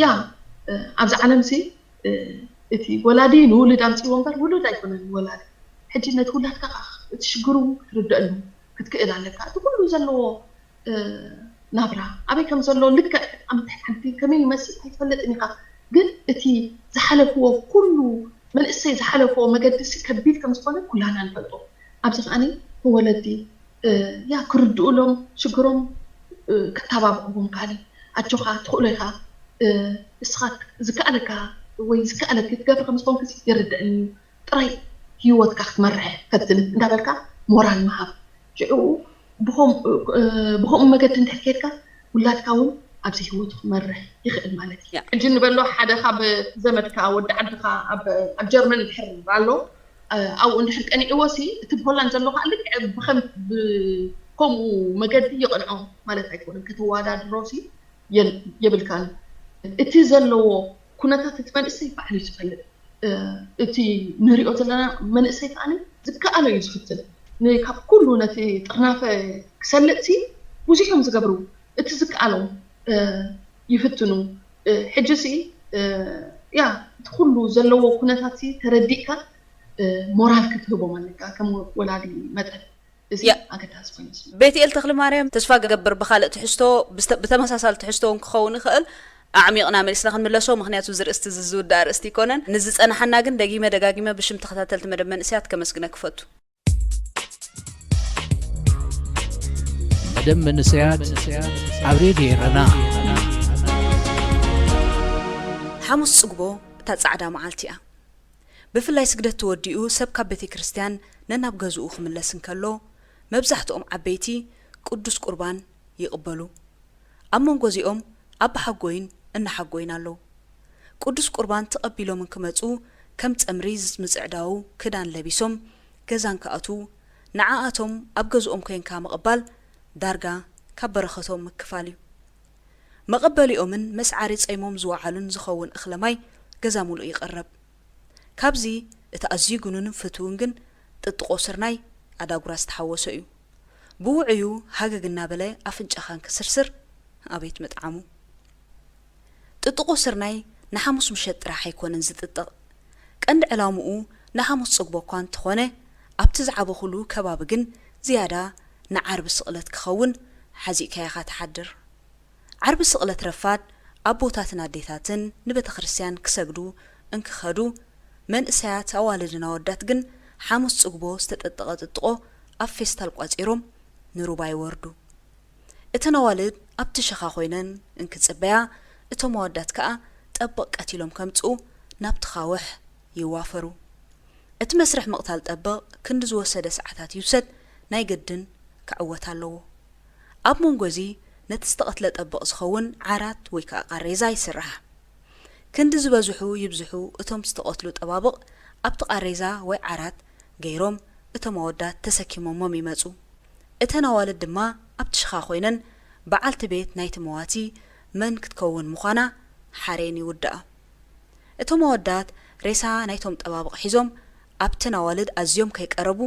ያ ኣብዚ ዓለም ሲ እቲ ወላዲ ንውሉድ ኣምፅእዎ እምበር ውሉድ ኣይኮነን ወላዲ ሕጂ ነቲ ውላድካ ከዓ እቲ ሽግሩ ክትርደአሉ ክትክእል ኣለካ እቲ ኩሉ ዘለዎ ናብራ ኣበይ ከም ዘሎ ልክዕ ኣብ ምትሕት ዓዲ ከመይ ይመስል ኣይትፈልጥን ኢኻ ግን እቲ ዝሓለፍዎ ኩሉ መንእሰይ ዝሓለፍዎ መገዲ ሲ ከቢድ ከም ዝኾነ ኩላና ንፈልጦ ኣብዚ ከዓኒ ንወለዲ ያ ክርድኡሎም ሽግሮም ክተባብዕዎም ካሊ ኣጆኻ ትኽእሎ ኢኻ እስኻ ዝከኣለካ ወይ ዝከኣለኪ ትገብሪ ከም ዝኾንኪ ይርድእኒ ጥራይ ህይወትካ ክትመርሕ ፈትን እንዳበልካ ሞራል ምሃብ ሽዑ ብኸምኡ መገዲ እንድሕር ከድካ ውላድካ እውን ኣብዚ ህይወቱ ክመርሕ ይኽእል ማለት እዩ ሕጂ ንበሎ ሓደ ካብ ዘመድካ ወዲ ዓድኻ ኣብ ጀርመን እንድሕር ኣሎ ኣብኡ እንድሕር ቀኒዕዎ ሲ እቲ ብሆላንድ ዘሎ ከዓ ልክዕ ብከም ከምኡ መገዲ ይቕንዖ ማለት ኣይኮነን ከተወዳድሮ ሲ የብልካን እቲ ዘለዎ ኩነታት እቲ መንእሰይ ባዕሉ እዩ ዝፈልጥ እቲ ንሪኦ ዘለና መንእሰይ ከዓ ዝከኣሎ እዩ ዝፍትን ካብ ኩሉ ነቲ ጥርናፈ ክሰልጥ ሲ ብዙሕ እዮም ዝገብሩ እቲ ዝከኣሎም ይፍትኑ ሕጂ ሲ ያ እቲ ኩሉ ዘለዎ ኩነታት ተረዲእካ ሞራል ክትህቦም ኣለካ ከም ወላዲ መጠን እዚ ኣገዳሲ ኮይኑ ቤትኤል ተኽሊ ማርያም ተስፋ ገገብር ብካልእ ትሕዝቶ ብተመሳሳሊ ትሕዝቶ እውን ክኸውን ይኽእል ኣዕሚቕና መሊስና ክንምለሶ ምክንያቱ ዝርእስቲ ዝዝውዳ ኣርእስቲ ይኮነን ንዝፀናሓና ግን ደጊመ ደጋጊመ ብሽም ተኸታተልቲ መደብ መንእስያት ከመስግነ ክፈቱ መደብ መንእሰያት ኣብ ሬድዮ ኤረና ሓሙስ ጽግቦ እታ ጻዕዳ መዓልቲ እያ። ብፍላይ ስግደት ተወዲኡ ሰብ ካብ ቤተ ክርስቲያን ነናብ ገዝኡ ክምለስ እንከሎ፣ መብዛሕትኦም ዓበይቲ ቅዱስ ቁርባን ይቕበሉ። ኣብ መንጎ እዚኦም ኣባሓጎይን እናሓጎይን ኣለዉ። ቅዱስ ቁርባን ተቐቢሎም እንክመጹ ከም ጸምሪ ምጽዕዳው ክዳን ለቢሶም ገዛ እንክኣትዉ ንዓኣቶም ኣብ ገዝኦም ኮይንካ ምቕባል ዳርጋ ካብ በረኸቶም ምክፋል እዩ። መቐበሊኦምን መስዓሪ ጸይሞም ዝወዓሉን ዝኸውን እኽለ ማይ ገዛ ሙሉእ ይቐረብ። ካብዚ እቲ ኣዝዩ ግኑንን ፍቱውን ግን ጥጥቖ ስርናይ ኣዳጉራ ዝተሓወሶ እዩ። ብውዑዩ ሃገግ እናበለ ኣፍንጫኻ እንክስርስር ኣቤት ምጥዓሙ! ጥጥቆ ስርናይ ንሓሙስ ምሸት ጥራሕ ኣይኮነን ዝጥጠቕ። ቀንዲ ዕላምኡ ንሓሙስ ጽግቦ እኳ እንተኾነ፣ ኣብቲ ዝዓበኹሉ ከባቢ ግን ዝያዳ ንዓርቢ ስቕለት ክኸውን ሓዚእካዮ ኢኻ ትሓድር። ዓርቢ ስቕለት ረፋድ ኣቦታትን ኣዴታትን ንቤተ ክርስቲያን ክሰግዱ እንክኸዱ፣ መንእሰያት ኣዋልድን ኣወዳት ግን ሓሙስ ጽግቦ ዝተጠጠቐ ጥጥቆ ኣብ ፌስታል ቋጺሮም ንሩባ ይወርዱ። እተን ኣዋልድ ኣብቲ ሸኻ ኮይነን እንክጽበያ፣ እቶም ኣወዳት ከኣ ጠበቕ ቀቲሎም ከምጽኡ ናብቲ ካውሕ ይዋፈሩ። እቲ መስርሕ ምቕታል ጠበቕ ክንዲ ዝወሰደ ሰዓታት ይውሰድ፣ ናይ ግድን ክዕወት ኣለዎ። ኣብ መንጎ እዚ ነቲ ዝተቐትለ ጠበቕ ዝኸውን ዓራት ወይ ከኣ ቃሬዛ ይስራሕ። ክንዲ ዝበዝሑ ይብዝሑ እቶም ዝተቐትሉ ጠባብቕ ኣብቲ ቃሬዛ ወይ ዓራት ገይሮም እቶም ኣወዳት ተሰኪሞሞም ይመጹ። እተን ኣዋልድ ድማ ኣብቲ ሽኻ ኮይነን በዓልቲ ቤት ናይቲ መዋቲ መን ክትከውን ምዃና ሓሬን ይውድኣ። እቶም ኣወዳት ሬሳ ናይቶም ጠባብቕ ሒዞም ኣብተን ኣዋልድ ኣዝዮም ከይቀረቡ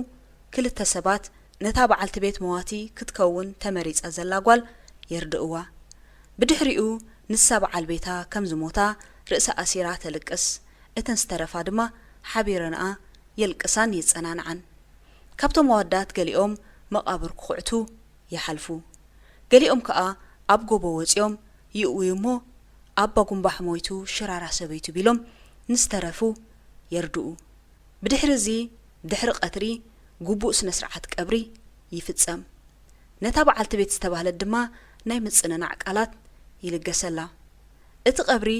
ክልተ ሰባት ነታ በዓልቲ ቤት መዋቲ ክትከውን ተመሪጻ ዘላ ጓል የርድእዋ። ብድሕሪኡ ንሳ በዓል ቤታ ከም ዝሞታ ርእሳ ኣሲራ ተልቅስ፣ እተን ዝተረፋ ድማ ሓቢረንኣ የልቅሳን የጸናንዓን። ካብቶም ኣወዳት ገሊኦም መቓብር ክኹዕቱ ይሓልፉ። ገሊኦም ከኣ ኣብ ጎቦ ወጺኦም ይእውዩ እሞ፣ ኣባ ጉንባሕ ሞይቱ ሽራራ ሰበይቱ ቢሎም ንዝተረፉ የርድኡ። ብድሕሪ እዚ፣ ድሕሪ ቀትሪ ግቡእ ስነ ስርዓት ቀብሪ ይፍጸም። ነታ በዓልቲ ቤት ዝተባህለት ድማ ናይ ምጽንናዕ ቃላት ይልገሰላ። እቲ ቀብሪ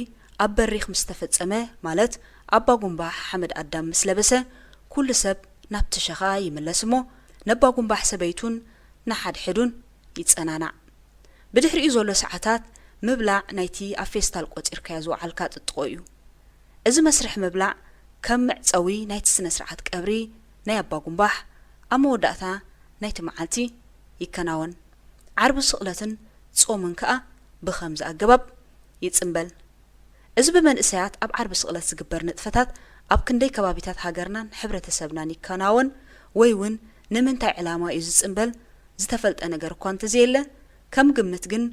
ኣብ በሪኽ ምስ ተፈጸመ፣ ማለት ኣባ ጉንባሕ ሓመድ ኣዳም ምስ ለበሰ፣ ኩሉ ሰብ ናብቲ ሸኻ ይምለስ እሞ፣ ነባ ጉንባሕ ሰበይቱን ንሓድሕዱን ይጸናናዕ። ብድሕሪኡ ዘሎ ሰዓታት ምብላዕ ናይቲ ኣብ ፌስታል ቆጺርካዮ ዝወዓልካ ጥጥቖ እዩ። እዚ መስርሕ ምብላዕ ከም መዕጸዊ ናይቲ ስነ ስርዓት ቀብሪ ናይ ኣባ ጉንባሕ ኣብ መወዳእታ ናይቲ መዓልቲ ይከናወን። ዓርቢ ስቕለትን ጾምን ከኣ ብኸምዚ ኣገባብ ይጽምበል። እዚ ብመንእሰያት ኣብ ዓርቢ ስቕለት ዝግበር ንጥፈታት ኣብ ክንደይ ከባቢታት ሃገርናን ሕብረተሰብናን ይከናወን ወይ እውን ንምንታይ ዕላማ እዩ ዝጽምበል ዝተፈልጠ ነገር እኳ እንተዘየለ፣ ከም ግምት ግን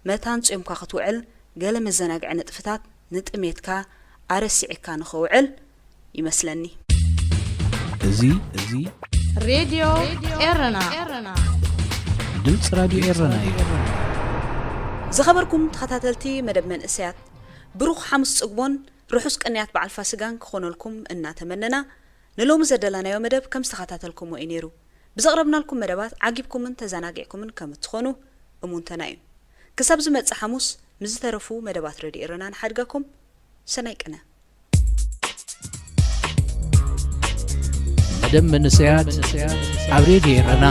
መታን ጾምካ ክትውዕል ገለ መዘናግዒ ንጥፈታት ንጥሜትካ ኣረሲዕካ ንኽውዕል ይመስለኒ። እዚ እዚ ሬድዮ ኤረና ድምፂ ራድዮ ኤረና እዩ። ዝኸበርኩም ተኸታተልቲ መደብ መንእሰያት፣ ብሩኽ ሓሙስ ጽግቦን ርሑስ ቅንያት በዓል ፋሲጋን ክኾነልኩም እናተመነና፣ ንሎሚ ዘደላናዮ መደብ ከም ዝተኸታተልኩሞ እዩ ነይሩ። ብዘቕረብናልኩም መደባት ዓጊብኩምን ተዘናጊዕኩምን ከም እትኾኑ እሙንተና እዩ። ክሳብ ዝመጽእ ሓሙስ ምስ ዝተረፉ መደባት ሬድዮ ኤረና ንሓድገኩም። ሰናይ ቅነ። መደብ መንእሰያት ኣብ ሬድዮ ኤረና።